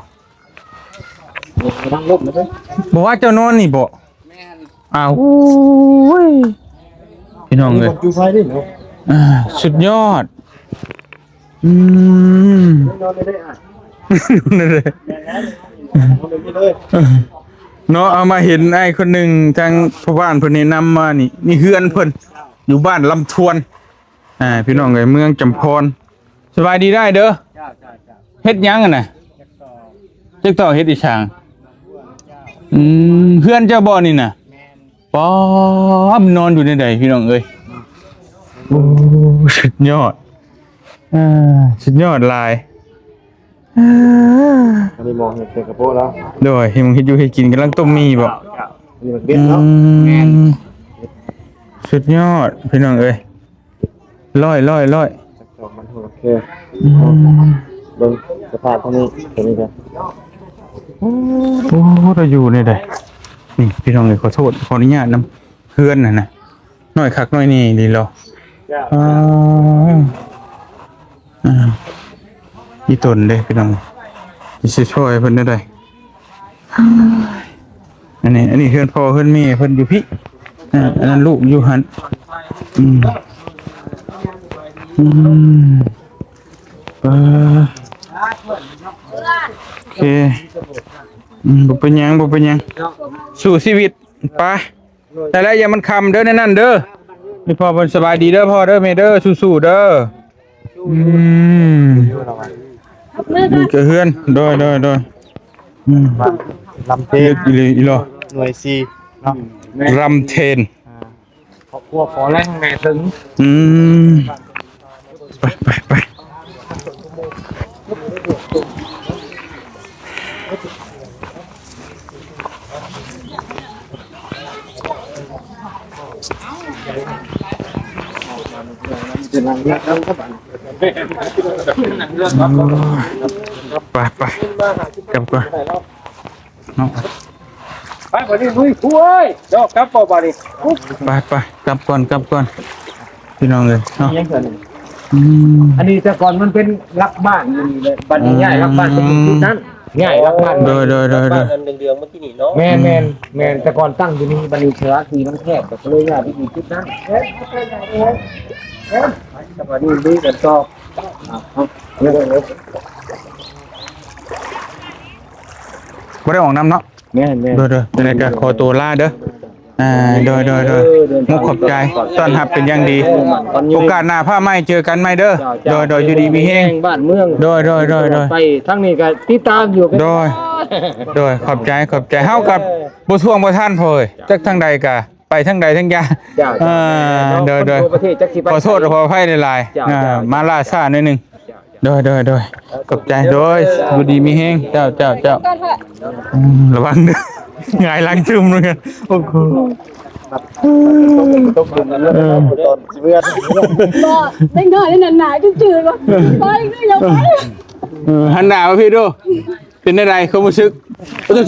ບໍ່ວ່າເຈົ້ານອນນີ້ບໍ່? ແມ່ນ ອ້າວ ໂອ້ຍ ພີ່ນ້ອງເອີຍ ຢູ່ໃສເດ້ເນາະ ອ່າ ສຸດຍອດ ອືມ ນອນໄດ້ ນອນໄດ້ ເນາະ ເອົາມາເຫັນອ້າຍຄົນໜຶ່ງ ທາງພໍ່ບ້ານເພິ່ນແນະນຳມານີ້ ນີ້ເຮືອນເພິ່ນ ຢູ່ບ້ານລຳທວນ ອ່າ ພີ່ນ້ອງເອີຍ ເມືອງຈຳພອນ ສະບາຍດີໄດ້ເດີ ເຈົ້າ ເຈົ້າ ເຈົ້າ ເຮັດຫຍັງຫັ້ນນະ? ຈັກຕໍ່ ຈັກຕໍ່ເຮັດອີ່ຫຍັງ? ອືມ ເຮືອນເຈົ້າບໍ່ນີ້ນະ? ແມ່ນ ປ້າ ມັນນອນຢູ່ໃນໃດພີ່ນ້ອງເອີຍ ໂອ້ ສຸດຍອດ ເອີ ສຸດຍອດຫຼາຍ ເອີ ອັນນີ້ໝໍເຮັດເປັນກະໂປະແລ້ວ ໂດຍ ເຮັດ ເຮັດຢູ່ເຮັດກິນ ກຳລັງຕົ້ມໝີ່ບໍ່? ເຈົ້າ ເຈົ້າ ອັນນີ້ມັນເບັດເນາະ ອືມ ແມ່ນ ສຸດຍອດພີ່ນ້ອງເອີຍ ຮ້ອຍ ຮ້ອຍ ຮ້ອຍ ຈັກດອກມັນໂຫດແທ້ ອືມ ເບິ່ງສະພາບທາງນີ້ ຕົວນີ້ເດີ ໂອ້ ລາວຢູ່ໃນໃດ ນີ້ພີ່ນ້ອງເອີຍ ຂໍໂທດ ຂໍອະນຸຍາດນຳ ເຮືອນຫັ້ນນະ ນ້ອຍຄັກນ້ອຍແດ່ອີ່ຫຼີເນາະ ອ່າ ອ່າ ອີ່ຕົນເດ້ພີ່ນ້ອງ ຊິຊ່ອຍເພິ່ນແນວໃດ? ອັນນີ້ ອັນນີ້ເຮືອນພໍ່ເຮືອນແມ່ເພິ່ນຢູ່ພີ້ ອ່າ ອັນນັ້ນລູກຢູ່ຫັ້ນ ອືມ ອືມ ເອີ ໂອເຄ ອືມ ບໍ່ເປັນຫຍັງ ບໍ່ເປັນຫຍັງ ສູ້ຊີວິດ ໄປ ແຕ່ລະຢ່າມັນຄ່ຳເດີ ໃນນັ້ນເດີ ມີພໍ່ເພິ່ນ ສະບາຍດີເດີພໍ່ເດີແມ່ເດີ ສູ້ໆເດີ ອືມ ນີ້ກໍເຮືອນ ໂດຍ ໂດຍ ໂດຍ ອືມ ລຳເທນ ອີ່ຫຼີອີ່ຫຼໍ ໜ່ວຍສີ່ເນາະ ລຳເທນ ອ່າ ຄອບຄົວຂໍແລງແມ່ເຖິງ ອືມ ໄປ ໄປ ໄປ ໂອ້ ໄປ ໄປ ກັບກ່ອນເນາະ ໄປບາດນີ້ ລຸຍ ໂອ້ຍ ເນາະ ກັບບໍ່ບາດນີ້ ໄປ ໄປ ກັບກ່ອນ ກັບກ່ອນ ພີ່ນ້ອງເອີຍເນາະ ອືມ ອັນນີ້ແຕ່ກ່ອນມັນເປັນຫຼັກບ້ານຢູ່ນີ້ແຫຼະ ບັດນີ້ ອືມ ຍ້າຍຫຼັກບ້ານໄປຢູ່ຈຸດນັ້ນ ຍ້າຍຫຼັກບ້ານ ໂດຍ ໂດຍ ໂດຍ ໂດຍ ອັນເດືອງໆ ເມື່ອກີ້ນີ້ເນາະ ແມ່ນ ອືມ ແມ່ນ ແມ່ນ ແຕ່ກ່ອນຕັ້ງຢູ່ນີ້ ບັດນີ້ເສຍທີ່ມັນແຄບ ກໍເລີຍຍ້າຍໄປຢູ່ຈຸດນັ້ນ ແລ້ວບັດນີ້ລຸຍກັນຕໍ່ ບໍ່ໄດ້ອອກນຳເນາະ ແມ່ນໆ ໂດຍໆ ຈັ່ງໃດກໍຂໍຕົວລາເດີ ອ່າ ໂດຍໆ ເດີ ຂອບໃຈ ຕ້ອນຮັບເປັນຢ່າງດີ ໂອກາດໜ້າຟ້າໃໝ່ເຈີກັນໃໝ່ເດີ ເຈົ້າໆ ໂດຍໆ ຢູ່ດີມີແຮງ ບ້ານເມືອງ ໂດຍໆ ໂດຍໆ ໄປທາງນີ້ກໍຕິດຕາມຢູ່ ໂດຍ ໂດຍ ຂອບໃຈ ຂອບໃຈ ເຮົາກໍບໍ່ທວງບໍ່ທັນ ພໍ່ເອີຍ ຈັກທາງໃດກໍ ໄປທາງໃດທາງຢ່າງ ເຈົ້າໆ ເອີ ໂດຍໆ ທົ່ວປະເທດຈັກຊິໄປ ຂໍໂທດຂໍອະໄພຫຼາຍໆ ເຈົ້າໆ ອ່າ ມາລ່າຊ້າໜ້ອຍໜຶ່ງ ເຈົ້າໆ ໂດຍໆ ໂດຍ ຂອບໃຈ ໂດຍ ຢູ່ດີມີແຮງ ເຈົ້າໆ ເຈົ້າ ອືມ ລະວັງເດີ ຫງາຍຫຼັງຊຶມເລີຍ ໂອ້ໂຫ ເອີ ບໍ່ ເດັກນ້ອຍນັ້ນໜ້າຈື່ໆ ບໍ່ ໄປເດີ ຢ່າໄປ ເອີ ຫັນໜ້າມາພີ້ດູ ເປັນແນວໃດຄວາມຮູ້ສຶກ? ໂອ້ໂຫ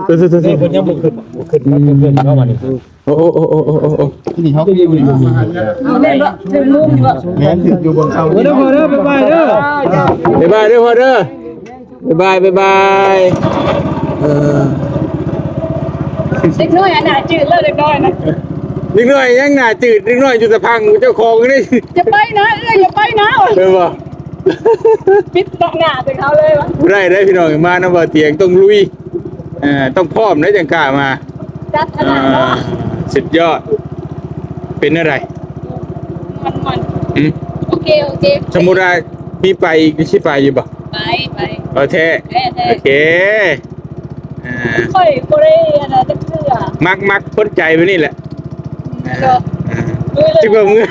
ເພິ່ນຍັງບໍ່ຂຶ້ນ ບໍ່ຂຶ້ນ ບໍ່ຂຶ້ນເນາະ ບັດນີ້ ໂອ້ ໂອ້ ໂອ້ ນີ້ເຮົາກໍຢູ່ນີ້ ແມ່ນບໍ່? ຖືກມຸມຢູ່ບໍ່? ແມ່ນ ຖືກຢູ່ເບິ່ງເອົາ ເດີພໍ່ເດີ ບາຍບາຍເດີ ບາຍບາຍເດີພໍ່ເດີ ບາຍບາຍ ບາຍບາຍ ເອີ ເດັກນ້ອຍອັນໜ້າຈືດແລ້ວ ເດັກນ້ອຍນະ ເດັກນ້ອຍຍັງໜ້າຈືດ ເດັກນ້ອຍຢູ່ຕະພັງ ເຈົ້າຂອງນີ້ ຢ່າໄປນະ ເອື້ອຍ ຢ່າໄປນະ ແມ່ນບໍ່? ປິດບັງໜ້າໃສ່ເຂົາເລີຍວະ ບໍ່ໄດ້ເດ້ພີ່ນ້ອງ ມານຳບ່າວຕຽງຕ້ອງລຸຍ ເອີ ຕ້ອງພ້ອມເດ້ຈັ່ງກ້າມາ ຈັດຂະໜາດເນາະ ອ່າ ສຸດຍອດ ເປັນແນວໃດ? ມັນໆ ຫືມ? ໂອເຄ ໂອເຄ ສົມມຸດວ່າມີໄປອີກ ຊິໄປຢູ່ບໍ່? ໄປ ໄປ ເອົາແທ້ ແທ້ໆ ໂອເຄ ອ່າ ຂ້ອຍບໍ່ໄດ້ອັນນັ້ນຈັກເທື່ອ ມັກ ມັກຄົນໃຈແບບນີ້ແຫຼະ ເນາະ ອ່າ ເອີ ຊິບໍ່ເມືອ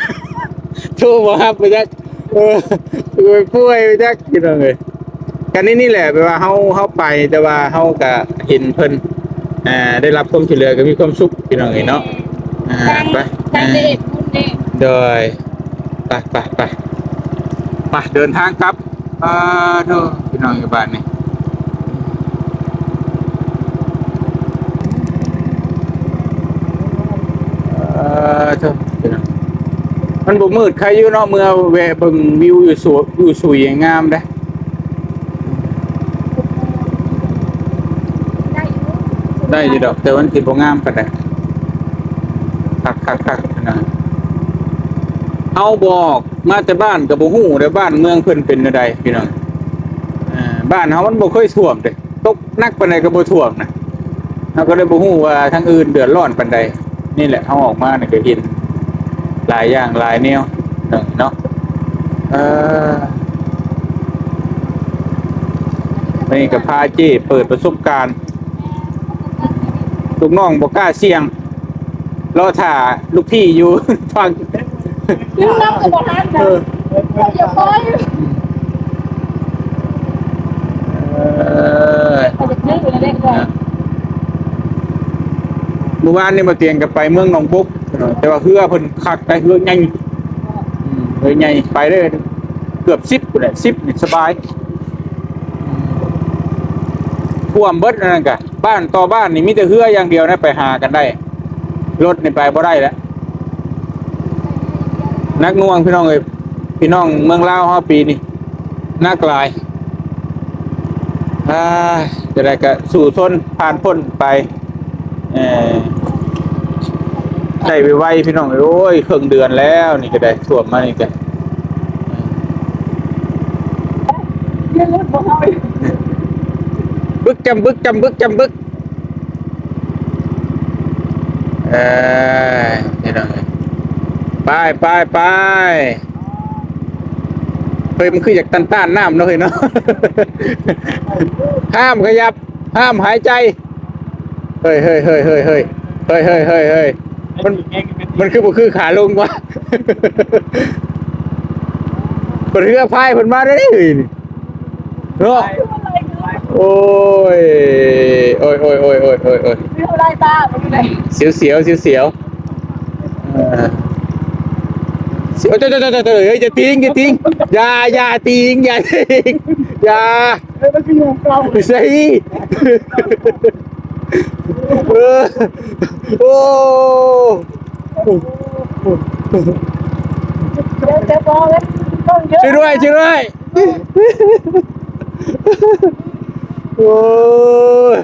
ໂທບໍ່ຮັບບໍ່ຈັກ ເອີ ປ່ວຍໄປຈັກ ພີ່ນ້ອງເອີຍ ກໍນີ້ ນີ້ແຫຼະ ແບບວ່າເຮົາ ເຮົາໄປ ແຕ່ວ່າເຮົາກໍເຫັນເພິ່ນ ອ່າ ໄດ້ຮັບຄວາມຊ່ວຍເຫຼືອ ກໍມີຄວາມສຸກ ພີ່ນ້ອງເອີຍເນາະ ອ່າ ໄປ ທາງເດດບຸນເດ ໂດຍ ໄປ ໄປ ໄປ ໄປ ເດີນທາງກັບ ອ່າ ໂທ ພີ່ນ້ອງຢູ່ບ້ານນີ້ ເອີ ໂທ ພີ່ນ້ອງ ມັນບໍ່ມືດ ໃຄຢູ່ເນາະ ເມື່ອແວະເບິ່ງວິວຢູ່ສວນ ຢູ່ສຸຍງາມເດ້ ໄດ້ຢູ່ດອກ ແຕ່ມັນຊິບໍ່ງາມປານໃດ ຄັກໆໆ ນະ ເຮົາບໍ່ອອກມາແຕ່ບ້ານກໍບໍ່ຮູ້ເດ້ ບ້ານເມືອງເພິ່ນເປັນແນວໃດ ພີ່ນ້ອງ ເອີ ບ້ານເຮົາມັນບໍ່ເຄີຍຖ້ວມເດ້ ຕົກໜັກປານໃດກໍບໍ່ຖ້ວມນະ ເຮົາກໍເລີຍບໍ່ຮູ້ວ່າທາງອື່ນເດືອດຮ້ອນປານໃດ ນີ້ແຫຼະ ເຮົາອອກມານີ້ກໍເຫັນຫຼາຍຢ່າງຫຼາຍແນວເນາະ ເອີ ນີ້ກໍພາເຈ້ເປີດປະສົບການ ລູກນ້ອງບໍ່ກ້າສ່ຽງ ລໍຖ້າລູກພີ່ຢູ່ ຟັງ ນຳກໍບໍ່ທັນນະ ເອີ ຢ່າໄປ ເອີ ຂ້ອຍຢາກຊື້ແລ້ວເດ້ຂ້ອຍ ມື້ວານນີ້ບ່າວຕຽງກໍໄປເມືອງໜອງບົກ ແຕ່ວ່າເຮືອເພິ່ນຄັກໄດ໋ ເຮືອໃຫຍ່ ອືມ ເຮືອໃຫຍ່ ໄປໄດ້ເກືອບສິບພຸ້ນແຫຼະ ສິບນີ້ສະບາຍ ຖ້ວມເບິດ ອັນນັ້ນກະ ບ້ານຕໍ່ບ້ານນີ້ມີແຕ່ເຮືອຢ່າງດຽວນະ ໄປຫາກັນໄດ້ ລົດນີ້ໄປບໍ່ໄດ້ແລ້ວ ໜັກໜ່ວງພີ່ນ້ອງເອີຍ ພີ່ນ້ອງເມືອງລາວເຮົາປີນີ້ ໜັກຫຼາຍ ອ່າ ຈັ່ງໃດກໍສູ້ຊົນຜ່ານພົ້ນໄປ ເອີ ໄດ້ໄວໆ ພີ່ນ້ອງເອີຍ ໂອ້ຍ ເຄິ່ງເດືອນແລ້ວ ນີ້ກໍໄດ້ຖ້ວມມານີ້ກໍ ບຶກຈຳບຶກ ຈຳບຶກ ຈຳບຶກ ເອີ ພີ່ນ້ອງເອີຍ ໄປ ໄປ ໄປ ເຮີ້ຍ ມັນຄືຢາກຕ້ານໆນ້ຳເນາະເຮີ້ຍເນາະ ຫ້າມຂະຫຍັບ ຫ້າມຫາຍໃຈ ເຮີ້ຍ ເຮີ້ຍ ເຮີ້ຍ ເຮີ້ຍ ເຮີ້ຍ ເຮີ້ຍ ເຮີ້ຍ ເຮີ້ຍ ເຮີ້ຍ ມັນ ມັນຄືບໍ່ຄືຂາລົງວະ ເພິ່ນເຮືອພາຍເພິ່ນມາເດ້ ເຮີ້ຍ ນີ້ ເນາະ ໂອ້ ໂອ້ຍ ໂອ້ຍ ສຽວໆ ສຽວໆ ເອີ ໂອ້ຍ ໂອ້ຍ ໂອ້ຍ ເອີຍ ຢ່າຕີງ ຢ່າຕີງ ຢ່າ ຢ່າຕີງ ຢ່າຕີງ ຢ່າ ໃສ່ ເອີ ໂອ້ ຊ່ວຍດ້ວຍ ຊ່ວຍດ້ວຍ ໂອ້ຍ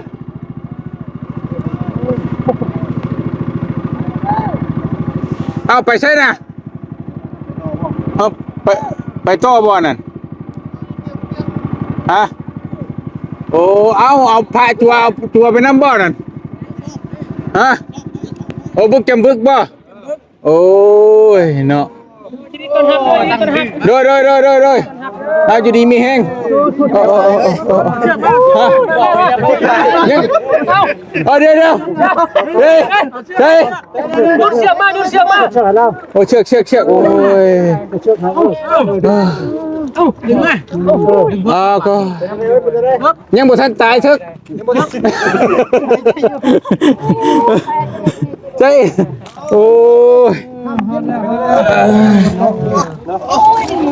ເອົາ ໄປໃສນະ? ເອົາ ໄປ ໄປຕໍ່ບໍ່ນັ້ນ? ຮະ? ໂອ້ ເອົາ ເອົາພະຕົວ ເອົາຕົວໄປນຳບໍ່ນັ້ນ? ຮະ? ໂອ້ ບຶກຈຳບຶກບໍ່? ໂອ້ຍເນາະ ຍິນດີຕ້ອນຮັບ ຍິນດີຕ້ອນຮັບ ໂດຍ ໂດຍ ໂດຍ ໂດຍ ໂດຍ ເອົາ ຢູ່ດີມີແຮງ ໂອ້ ໂອ້ ໂອ້ ໂອ້ ຮະ? ຍັງ ເອົາ ດຽວ ດຽວ ເຮີ້ຍ ເຮີ້ຍ ດຸດເຊືອກມາ ດຸດເຊືອກມາ ໂອ້ ເຊືອກ ເຊືອກ ເຊືອກ ໂອ້ຍ ເອົາ ດຶງມາ ອ່າ ກໍຍັງບໍ່ທັນຕາຍເຖິກ ໃຊ່ ໂອ້ຍ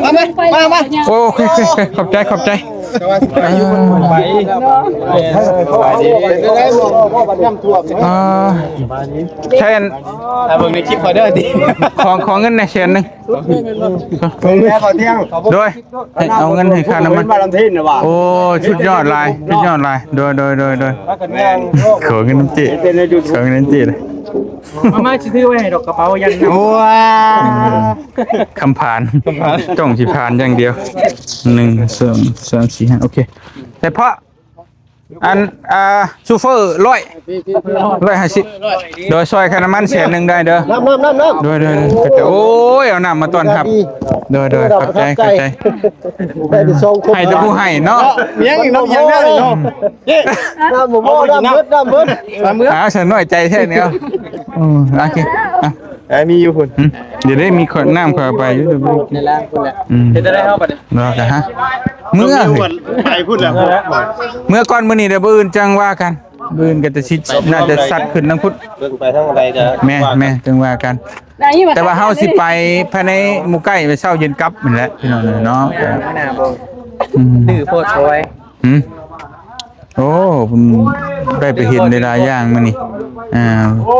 ມາ ມາ ມາ ໂອເຄ ໂອເຄ ຂອບໃຈ ຂອບໃຈ ສະບາຍດີ ສະບາຍດີ ອ່າ ໃຊ່ ອັນ ຖ້າເບິ່ງໃນຄລິບຂ້ອຍເດີ ຂໍ ຂໍເງິນແດ່ແສນໜຶ່ງ ເບິ່ງແດ່ ຂໍທ່ຽງ ໂດຍ ໃຫ້ເອົາເງິນໃຫ້ຄ່ານ້ຳມັນ ໂອ້ ສຸດຍອດຫຼາຍ ສຸດຍອດຫຼາຍ ໂດຍ ໂດຍ ໂດຍ ໂດຍ ຂໍເງິນນຳເຈ້ ຂໍເງິນນຳເຈ້ເລີຍ ມາ ມາ ຊິຖືໄວ້ໃຫ້ດອກ ກະເປົາຢັນນະ ໂອ້ ຄຳຜານ ຄຳຜານ ຕ້ອງຊິຜານຢ່າງດຽວ ໜຶ່ງ ສອງ ສາມ ສີ່ ຫ້າ ໂອເຄ ແຕ່ເພາະ ອັນ ອ່າ ຊູເຟີຮ້ອຍ ຮ້ອຍຫ້າສິບ ໂດຍ ຊ່ອຍຄ່ານ້ຳມັນແສນໜຶ່ງໄດ້ເດີ ນ້ຳ ນ້ຳ ນ້ຳ ນ້ຳ ໂດຍ ໂດຍ ໂດຍ ໂອ້ຍ ເອົານ້ຳມາຕ້ອນຮັບ ໂດຍ ໂດຍ ຂອບໃຈ ຂອບໃຈ ໄດ້ສອງຄົນ ໃຫ້ແຕ່ຜູ້ໃຫ້ເນາະ ຍັງອີກນ້ຳ ຍັງເດີເນາະ ນ້ຳໝົດ ນ້ຳເບິດ ນ້ຳເບິດ ອ່າ ສະໜ້ອຍໃຈແທ້ນີ້ ເອົາ ອືມ ໂອເຄ ອ່ະ ອ່າ ມີຢູ່ພຸ້ນ ອືມ ດຽວໄດ້ມີຂວດນ້ຳຂ້ອຍເອົາໄປຢູ່ ໃນລ້າງພຸ້ນແຫຼະ ອືມ ເຮັດໄດ້ເຮົາບັດນີ້ ເນາະ ກະຫາ ເມືອ ໄປພຸ້ນແລ້ວ ເມືອກ່ອນມື້ນີ້ເດີ ມື້ອື່ນຈັ່ງວ່າກັນ ມື້ອື່ນກໍຈະຊິ ໜ້າຈະຊັດຂຶ້ນທາງພຸ້ນ ເບິ່ງໄປທາງໃດກໍ ແມ່ນ ວ່າກັນ ແມ່ນ ຈຶ່ງວ່າກັນ ແຕ່ວ່າເຮົາຊິໄປພາຍໃນໝູ່ໃກ້ ໄປເຊົ້າເຢັນກັບນີ້ແຫຼະ ພີ່ນ້ອງເອີຍເນາະ ອືມ ດື້ໂພດ ໂອ້ຍ ຫືມ ໂອ້ ໄດ້ໄປເຫັນຫຼາຍໆຢ່າງມື້ນີ້ ອ່າ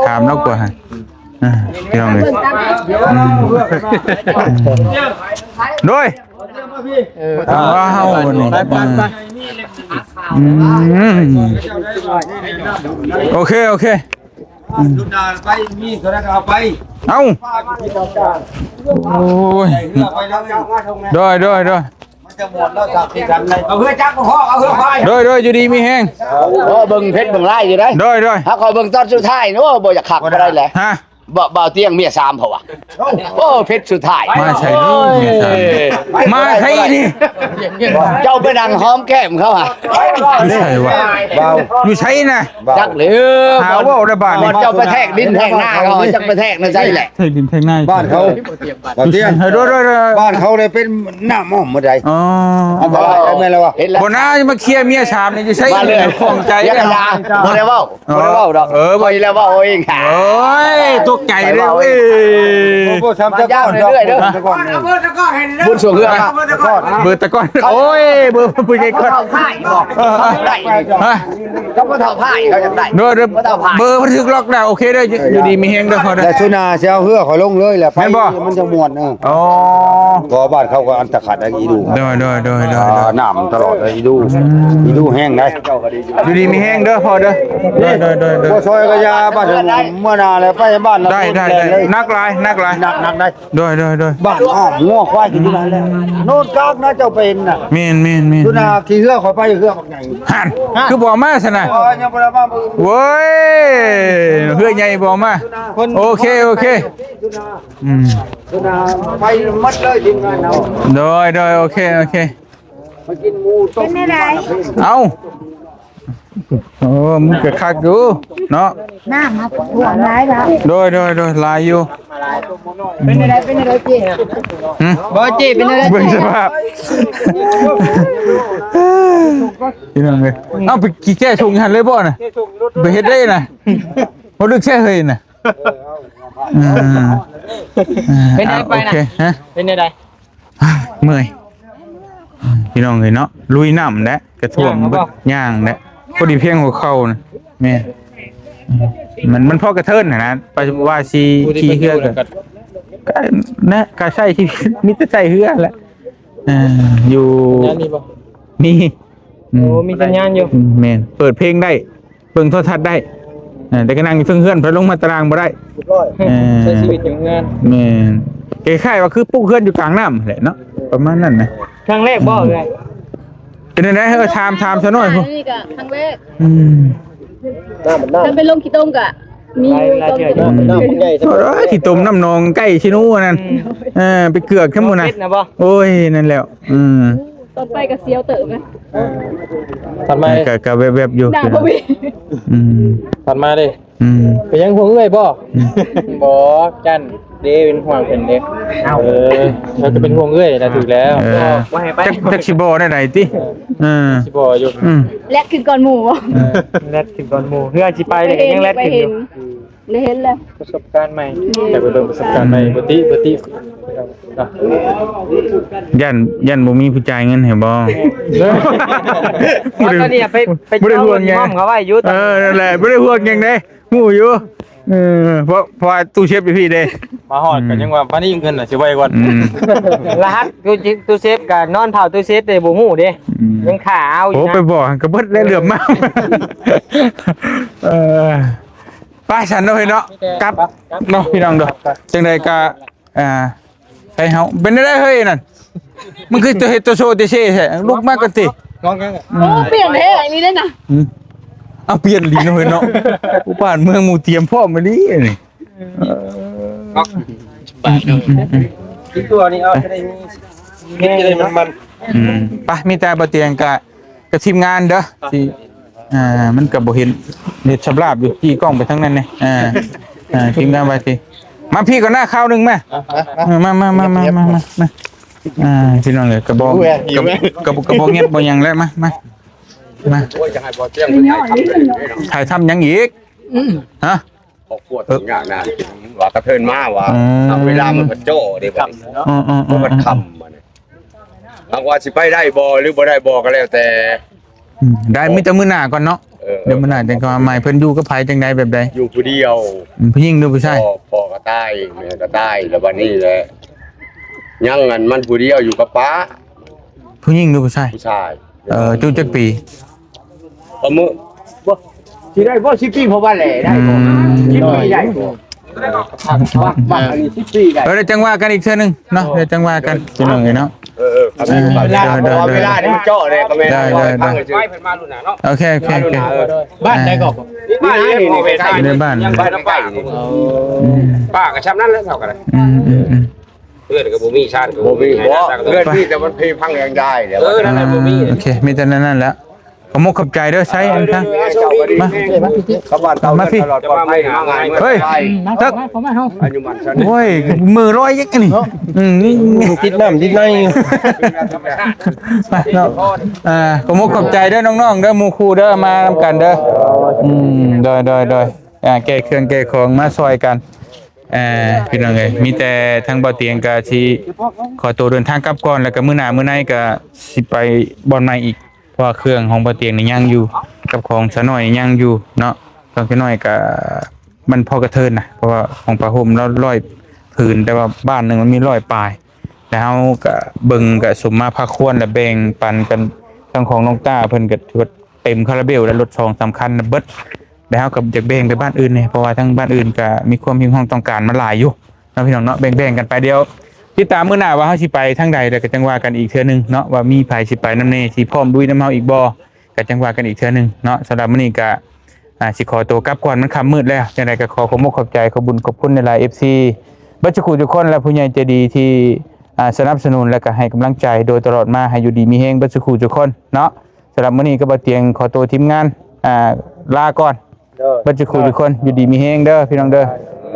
ຖາມລາວກວ່າ ອ່າ ພີ່ນ້ອງເອີຍ ອືມ ໂດຍ ເອີ ເອົາ ເອົາ ເອົາ ໄປ ໄປ ໄປ ອືມ ໂອເຄ ໂອເຄ ອືມ ໄປ ມີເທົ່າໃດກໍເອົາໄປ ເອົ້າ ໂອ້ຍ ໄດ້ເຮືອໄປແລ້ວ ໂດຍ ໂດຍ ໂດຍ ມັນຈະໝົດແລ້ວ ສັກທີ່ກັນໄດ້ ເອົາເຮືອຈັກມາພ້ອມ ເອົາເຮືອພາຍ ໂດຍ ໂດຍ ຢູ່ດີມີແຮງ ເອີ ເບິ່ງເພັດເບິ່ງລາຍຢູ່ໄດ໋ ໂດຍ ໂດຍ ຫາຂ້ອຍເບິ່ງຕອນສຸດທ້າຍ ໂອ້ ບໍ່ຢາກຄັກປານໃດແຫຼະ ຮະ ບ່າວ ບ່າວຕຽງເມຍສາມເຂົາວ່າ ໂອ້ ເພັດສຸດທ້າຍ ມາໃສເນາະ ເມຍສາມ ມາໃສນີ້ ເຈົ້າໄປນັ່ງຫອມແກ້ມເຂົາຫາ ຢູ່ໃສວະ ບ່າວ ຢູ່ໃສນະ ຈັກແລ້ວ ຫາເວົ້າໄດ້ບາດນີ້ ເຈົ້າໄປແທກດິນແທກນາເຂົາ ຈັກໄປແທກນາໃສແຫຼະ ແທກດິນແທກນາ ບ້ານເຂົາ ບ່າວຕຽງ ໂດຍ ໂດຍ ໂດຍ ບ້ານເຂົາໄດ້ເປັນນ້ຳອ້ອມໝົດໃດ ອໍ ອັນຕະລາຍ ແມ່ນແລ້ວວະ ບໍ່ນາ ມາເຄຍເມຍສາມນີ້ຢູ່ໃສ ຂ້ອງໃຈ ບໍ່ໄດ້ເວົ້າ ບໍ່ໄດ້ເວົ້າດອກ ເອີ ຂ້ອຍແລ້ວເວົ້າເອົາເອງ ໂອ້ຍ ຕົກໃຈເດ້ ເອີ ບໍ່ ບໍ່ ສາມຕະກ້ອນ ເລື້ອຍໆເດີ ຕະກ້ອນ ບຸນສວງເຮືອ ເບີຕະກ້ອນ ໂອ້ຍ ເບີຜູ້ໃຫຍ່ກ້ອນ ໄດ້ ຮະ ກັບພໍ່ເຖົ້າພາຍເຂົາຢາກໄດ້ ໂດຍ ໂດຍ ພໍ່ເຖົ້າພາຍ ເບີມັນຖືກລັອກແລ້ວ ໂອເຄເດີ ຢູ່ດີມີແຮງເດີພໍ່ເດີ ແຕ່ສຸນາຊິເອົາເຮືອຂ້ອຍລົງເລີຍແຫຼະ ແມ່ນບໍ່ ມັນຈະມ່ວນ ເອີ ອໍ ກໍບ້ານເຂົາກໍອັນຕະຂັດອັນອີດູ ໂດຍ ໂດຍ ໂດຍ ໂດຍ ອ່າ ນ້ຳຕະຫຼອດ ອີດູ ອືມ ອີດູແຮງໃດ ຢູ່ດີມີແຮງເດີພໍ່ເດີ ໂດຍ ໂດຍ ໂດຍ ໂດຍ ບໍ່ຊ່ອຍກໍຢ່າ ບ້ານເມື່ອໜ້າແລ້ວໄປບ້ານ ໄດ້ ໄດ້ ໄດ້ ໜັກຫຼາຍ ໜັກຫຼາຍ ໜັກ ໜັກໃດ ໂດຍ ໂດຍ ໂດຍ ບ້ານອ້ອມງົວຄວາຍຢູ່ນັ້ນແຫຼະ ໂນນກາກນະ ເຈົ້າໄປເຫັນນະ ແມ່ນ ແມ່ນ ແມ່ນ ຢູ່ນະ ຂີ່ເຮືອຂ້ອຍໄປເຮືອບັກໃຫຍ່ ຫັ້ນ ຄືບໍ່ເອົາມາຊັ້ນນະ ເອີ ຍັງບໍ່ໄດ້ມາມື້ອື່ນ ໂອ້ຍ ເຮືອໃຫຍ່ບໍ່ເອົາມາ ໂອເຄ ໂອເຄ ຢູ່ນະ ອືມ ຢູ່ນະ ໄປໝົດເລີຍທີມງານເຮົາ ໂດຍ ໂດຍ ໂອເຄ ໂອເຄ ມາກິນໝູຕົ້ມ ເປັນແນວໃດ ເອົ້າ ໂອ້ ມັນກໍຄັກຢູ່ເນາະ ນ້ຳມາຖ້ວມຫຼາຍແລ້ວ ໂດຍ ໂດຍ ໂດຍ ຫຼາຍຢູ່ ເປັນຈັ່ງໃດ ເປັນຈັ່ງໃດເຈ້ ຫຶ ບໍ່ເຈ້ ເປັນຈັ່ງໃດ ເບິ່ງສະພາບ ພີ່ນ້ອງເອີຍ ເອົາໄປແກ່ຖົງຫັ້ນເລີຍບໍ່ນະ ໄປເຮັດໄດ້ນະ ບໍ່ລຶກແຊ່ເຮີຍນະ ອ່າ ເປັນໃດໄປນະ ອ່າ ໂອເຄ ຮະ ເປັນໃດ ເມື່ອຍ ພີ່ນ້ອງເອີຍເນາະ ລຸຍນ້ຳແຫຼະ ກະຖ້ວມເບິດ ຍ່າງແຫຼະ ພໍດີພຽງຫົວເຂົ່ານະ ແມ່ນ ມັນ ມັນພໍກະເທີນຫັ້ນນະ ວ່າຊິຂີ່ເຮືອກໍ ກໍນະ ກໍໃຊ້ຊີວິດ ມີແຕ່ໃຊ້ເຮືອແຫຼະ ເອີ ຢູ່ ສັນຍານມີບໍ່? ມີ ອືມ ໂອ້ ມີສັນຍານຢູ່ ແມ່ນ ເປີດເພງໄດ້ ເບິ່ງໂທລະທັດໄດ້ ເອີ ແຕ່ກໍນັ່ງຢູ່ເທິງເຮືອນ ໄປລົງມາຕາລາງບໍ່ໄດ້ ຮຽບຮ້ອຍ ເອີ ໃຊ້ຊີວິດຢູ່ເຮືອນ ແມ່ນ ຄ້າຍໆວ່າຄືປຸກເຮືອນຢູ່ກາງນ້ຳຫັ້ນແຫຼະເນາະ ປະມານນັ້ນນະ ຄັ້ງແລກບໍ່ເອື້ອຍ ເປັນຈັ່ງໃດ ເອີ ຖາມ ຖາມຊະໜ້ອຍພຸ້ນ ນີ້ກໍຄັ້ງແລກ ອືມ ນ້ຳມັນ ຖ້າໄປລົງຂີ້ຕົມກໍມີຢູ່ ຫຼາຍ ຫຼາຍເທື່ອຢູ່ ອືມ ນ້ຳມັນໃຫຍ່ ໂອ້ຍ ຂີ້ຕົມນ້ຳໜອງໃກ້ຊິໜູອັນນັ້ນ ອືມ ເອີ ໄປເກືອກຊັ້ນໝູ່ນະ ເປັດນະບໍ່ ໂອ້ຍ ນັ້ນແຫຼະ ອືມ ຕອນໄປກໍສຽວເຕີບນະ ຖັດມາ ເອີ ກໍ ກໍແວບໆຢູ່ ໜ້າບໍ່ມີ ອືມ ຖັດມາເດ້ ອືມ ເປັນຫຍັງຫ່ວງເອື້ອຍບໍ່? ອືມ ບໍ່ ຈັນເດ້ ເປັນຫ່ວງເພິ່ນເດ້ ເອີ ເຮົາກໍເປັນຫ່ວງເອື້ອຍລະ ຖືກແລ້ວ ເອີ ຈັກ ຈັກຊິບໍ່ແນວໃດຕິ ເອີ ຊິບໍ່ຢູ່ ອືມ ແລ່ນຂຶ້ນກ່ອນໝູ່ບໍ່? ເອີ ແລ່ນຂຶ້ນກ່ອນໝູ່ ເຮືອຊິໄປແລ້ວກໍຍັງແລ່ນຂຶ້ນຢູ່ ໄດ້ເຫັນແລ້ວ ປະສົບການໃໝ່ ຢາກໄປເບິ່ງປະສົບການໃໝ່ ບໍ່ຕິ ບໍ່ຕິ ຢ້ານ ຢ້ານບໍ່ມີຜູ້ຈ່າຍເງິນໃຫ້ບໍ່? ເອີ ຕອນນີ້ໄປ ໄປ ບໍ່ໄດ້ຫ່ວງຫຍັງ ເຂົາໄວ້ຢູ່ ເອີ ນັ້ນແຫຼະ ບໍ່ໄດ້ຫ່ວງຫຍັງເດ້ ຮູ້ຢູ່ ເອີ ເພາະ ເພາະວ່າຕູ້ເຊບຢູ່ພີ້ເດ້ ມາຮອດກໍຍັງວ່າ ປານນີ້ເງິນນະຊິໄວ້ກ່ອນ ອືມ ລະຫັດຕູ້ ຕູ້ເຊບກໍນອນເຝົ້າຕູ້ເຊບເດ້ ບໍ່ຮູ້ເດ້ ອືມ ຍັງຖ້າເອົາຢູ່ ໂອ້ ນະ ໄປບອກຫັ້ນກໍເບິດແລ້ວ ເຫຼືອມມາ ເອີ ໄປຊັ້ນເນາະພີ່ເນາະ ກັບເນາະພີ່ນ້ອງເດີ ຈັ່ງໃດກໍ ອ່າ ໃສ່ເຮົາ ເປັນໄດ້ເຮີ້ຍນັ້ນ ມັນຄືຕົວເຮັດຕົວໂຊເຕເຊແທ້ ລຸກມາກ່ອນຕິ ໂອ້ ປ່ຽນແທ້ອີ່ຫຼີເດ້ນະ ອືມ ເອົາ ປ່ຽນອີ່ຫຼີເນາະເຮີ້ຍເນາະ ຜູ້ບ້ານເມືອງໝູ່ຕຽມພ້ອມອີ່ຫຼີນີ້ ເອີ ບາດເດີ ອືມ ອືມ ອືມ ອີກຕົວນີ້ເອົາ ຈະໄດ້ມີ ເຮັດຈະໄດ້ມັນໆ ອືມ ໄປ ມີແຕ່ບໍ່ຕຽງກະ ກັບທີມງານເດີ ທີ່ ອ່າ ມັນກໍບໍ່ເຫັນ ເຮັດສຳລາບຢູ່ ຈີ້ກ້ອງໄປທາງນັ້ນແດ່ ອ່າ ອ່າ ທີມງານວ່າຊິ ມາພີ້ກ່ອນນະ ຄາວໜຶ່ງມາ ເອີ ມາ ມາ ມາ ອ່າ ພີ່ນ້ອງເອີຍ ກະບໍ່ ກະ ກະ ກະບໍ່ແງບບໍ່ຫຍັງແລ້ວ ມາ ມາ ມາ ໂອ້ຍ ຈະໃຫ້ບໍ່ຕຽງໄປຖ່າຍທຳເລີຍເນາະ ຖ່າຍທຳຫຍັງອີກ? ອືມ ຮະ? ຄອບຄົວຕົວຢ່າງນະ ວ່າກະເທີນມາວ່າ ອືມ ເວລາມັນກໍໂຈ້ເດ້ບັດນີ້ ອືມໆໆໆ ມັນຄ່ຳບັດນີ້ ຫາກວ່າຊິໄປໄດ້ບໍ່ ຫຼືບໍ່ໄດ້ບໍ່ກໍແລ້ວແຕ່ ອືມ ໄດ້ ມີແຕ່ມື້ໜ້າກ່ອນເນາະ ເອີ ດຽວມື້ໜ້າຈັ່ງຄ່ອຍມາໃໝ່ ເພິ່ນຢູ່ກັບໃຜຈັ່ງໃດແບບໃດ? ຢູ່ຜູ້ດຽວ ອືມ ຜູ້ຍິງຫຼືຜູ້ຊາຍ? ພໍ່ ພໍ່ກໍຕາຍ ແມ່ກໍຕາຍ ແລ້ວບັດນີ້ແຫຼະ ຍັງອັນມັນຜູ້ດຽວຢູ່ກັບປ້າ ຜູ້ຍິງຫຼືຜູ້ຊາຍ? ຜູ້ຊາຍ ເອີ ອາຍຸຈັກປີ? ປະເມີນ ບໍ່ ຊິໄດ້ບໍ່ ສິບປີ ເພາະວ່າແຫຼໄດ້ບໍ່? ອືມ ສິບປີໄດ້ບໍ່? ບັດ ບັດອັນນີ້ສິບປີໄດ້ ເອີ ດຽວຈັ່ງວ່າກັນອີກເທື່ອໜຶ່ງເນາະ ດຽວຈັ່ງວ່າກັນ ພີ່ນ້ອງເອີຍເນາະ ເອີ ເອີ ເວລາ ເວລານີ້ມັນເຈາະເດ້ ກໍແມ່ນ ໄດ້ ໄດ້ ໄດ້ ໄປເພິ່ນມາລຸ້ນໜ້າເນາະ ໂອເຄ ໂອເຄ ໂອເຄ ບ້ານໃດກໍ ບ້ານນີ້ ໃນບ້ານ ບ້ານໃກ້ນີ້ ອືມ ປ້າກໍຊ່ຳນັ້ນແຫຼະ ເຮົາກໍໄດ້ ອືມໆໆ ເຮືອນກໍບໍ່ມີ ຊານກໍບໍ່ມີ ບໍ່ມີ ເຮືອນມີແຕ່ມັນເພພັງຢ່າງໃດແລ້ວ ເອີ ນັ້ນແຫຼະ ບໍ່ມີ ໂອເຄ ມີແຕ່ນັ້ນແຫຼະ ຂອບມຸກຂອບໃຈເດີ ໃຊ້ອັນທາງ ມາ ມາພີ້ ຕະຫຼອດປອດໄພ ເຮີ້ຍ ເຖິກ ອາຍຸໝັ້ນຂວັນ ໂອ້ຍ ມືລອຍອີກອັນນີ້ ອືມ ຕິດນ້ຳຕິດໃນ ໄປເນາະ ອ່າ ຂອບມຸກຂອບໃຈເດີນ້ອງໆເດີ ໝູ່ຄູ່ເດີ ມານຳກັນເດີ ອືມ ໂດຍໆໆ ອ່າ ແກ່ເຄື່ອງແກ່ຂອງມາຊ່ອຍກັນ ອ່າ ພີ່ນ້ອງເອີຍ ມີແຕ່ທາງບ່າວຕຽງກະຊິຂໍໂຕເດີນທາງກັບກ່ອນ ແລ້ວກະມື້ໜ້າມື້ໃນກະຊິໄປບ່ອນໃໝ່ອີກ ເພາະວ່າເຄື່ອງຂອງບ່າວຕຽງນີ້ຍັງຢູ່ ກັບຂອງສາວນ້ອຍຍັງຢູ່ເນາະ ຂອງສາວນ້ອຍກະມັນພໍກະເທີນນະ ເພາະວ່າຂອງຜ້າຫົ່ມລາວຮ້ອຍຜືນ ແຕ່ວ່າບ້ານໜຶ່ງມັນມີຮ້ອຍປາຍ ແລ້ວເຮົາກະເບິ່ງກະສົມມາພາຄວນ ແລ້ວແບ່ງປັນກັນ ທັງຂອງນ້ອງຕ້າເພິ່ນກະຖືວ່າເຕັມຄາຣາເບວ ແລ້ວລົດສອງສາມຄັນນະເບິດ ແລ້ວເຮົາກໍຢາກແບ່ງໄປບ້ານອື່ນແດ່ ເພາະວ່າທາງບ້ານອື່ນກໍມີຄວາມຮຽກຮ້ອງຕ້ອງການມາຫຼາຍຢູ່ເນາະ ພີ່ນ້ອງເນາະ ແບ່ງໆກັນໄປ ດຽວຕິດຕາມມື້ໜ້າວ່າເຮົາຊິໄປທາງໃດ ແລ້ວກໍຈັ່ງວ່າກັນອີກເທື່ອໜຶ່ງເນາະ ວ່າມີໃຜຊິໄປນຳແດ່ ຊິພ້ອມລຸຍນຳເຮົາອີກບໍ່ ກໍຈັ່ງວ່າກັນອີກເທື່ອໜຶ່ງເນາະ ສຳລັບມື້ນີ້ກໍ ອ່າ ຊິຂໍຕົວກັບກ່ອນ ມັນຄ່ຳມືດແລ້ວ ຈັ່ງໃດກໍຂໍຂອບມຸກຂອບໃຈ ຂອບບຸນຂອບຄຸນຫຼາຍໆ ເອັຟຊີ ເບິດສູ່ຄູ່ສູ່ຄົນ ແລະ ຜູ້ໃຫຍ່ໃຈດີທີ່ ອ່າ ສະໜັບສະໜູນ ແລະ ກໍໃຫ້ກຳລັງໃຈໂດຍຕະຫຼອດມາ ໃຫ້ຢູ່ດີມີແຮງເບິດສູ່ຄູ່ສູ່ຄົນເນາະ ສຳລັບມື້ນີ້ກໍບ່າວຕຽງຂໍໂຕທີມງານ ອ່າ ລາກ່ອນ ໂດຍ ເບິດທຸກຜູ້ທຸກຄົນ ຢູ່ດີມີແຮງເດີພີ່ນ້ອງເດີ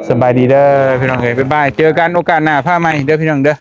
ສະບາຍດີເດີພີ່ນ້ອງເອີຍ ບາຍບາຍ ເຈີກັນໂອກາດໜ້າ ພາໃໝ່ເດີພີ່ນ້ອງເດີ.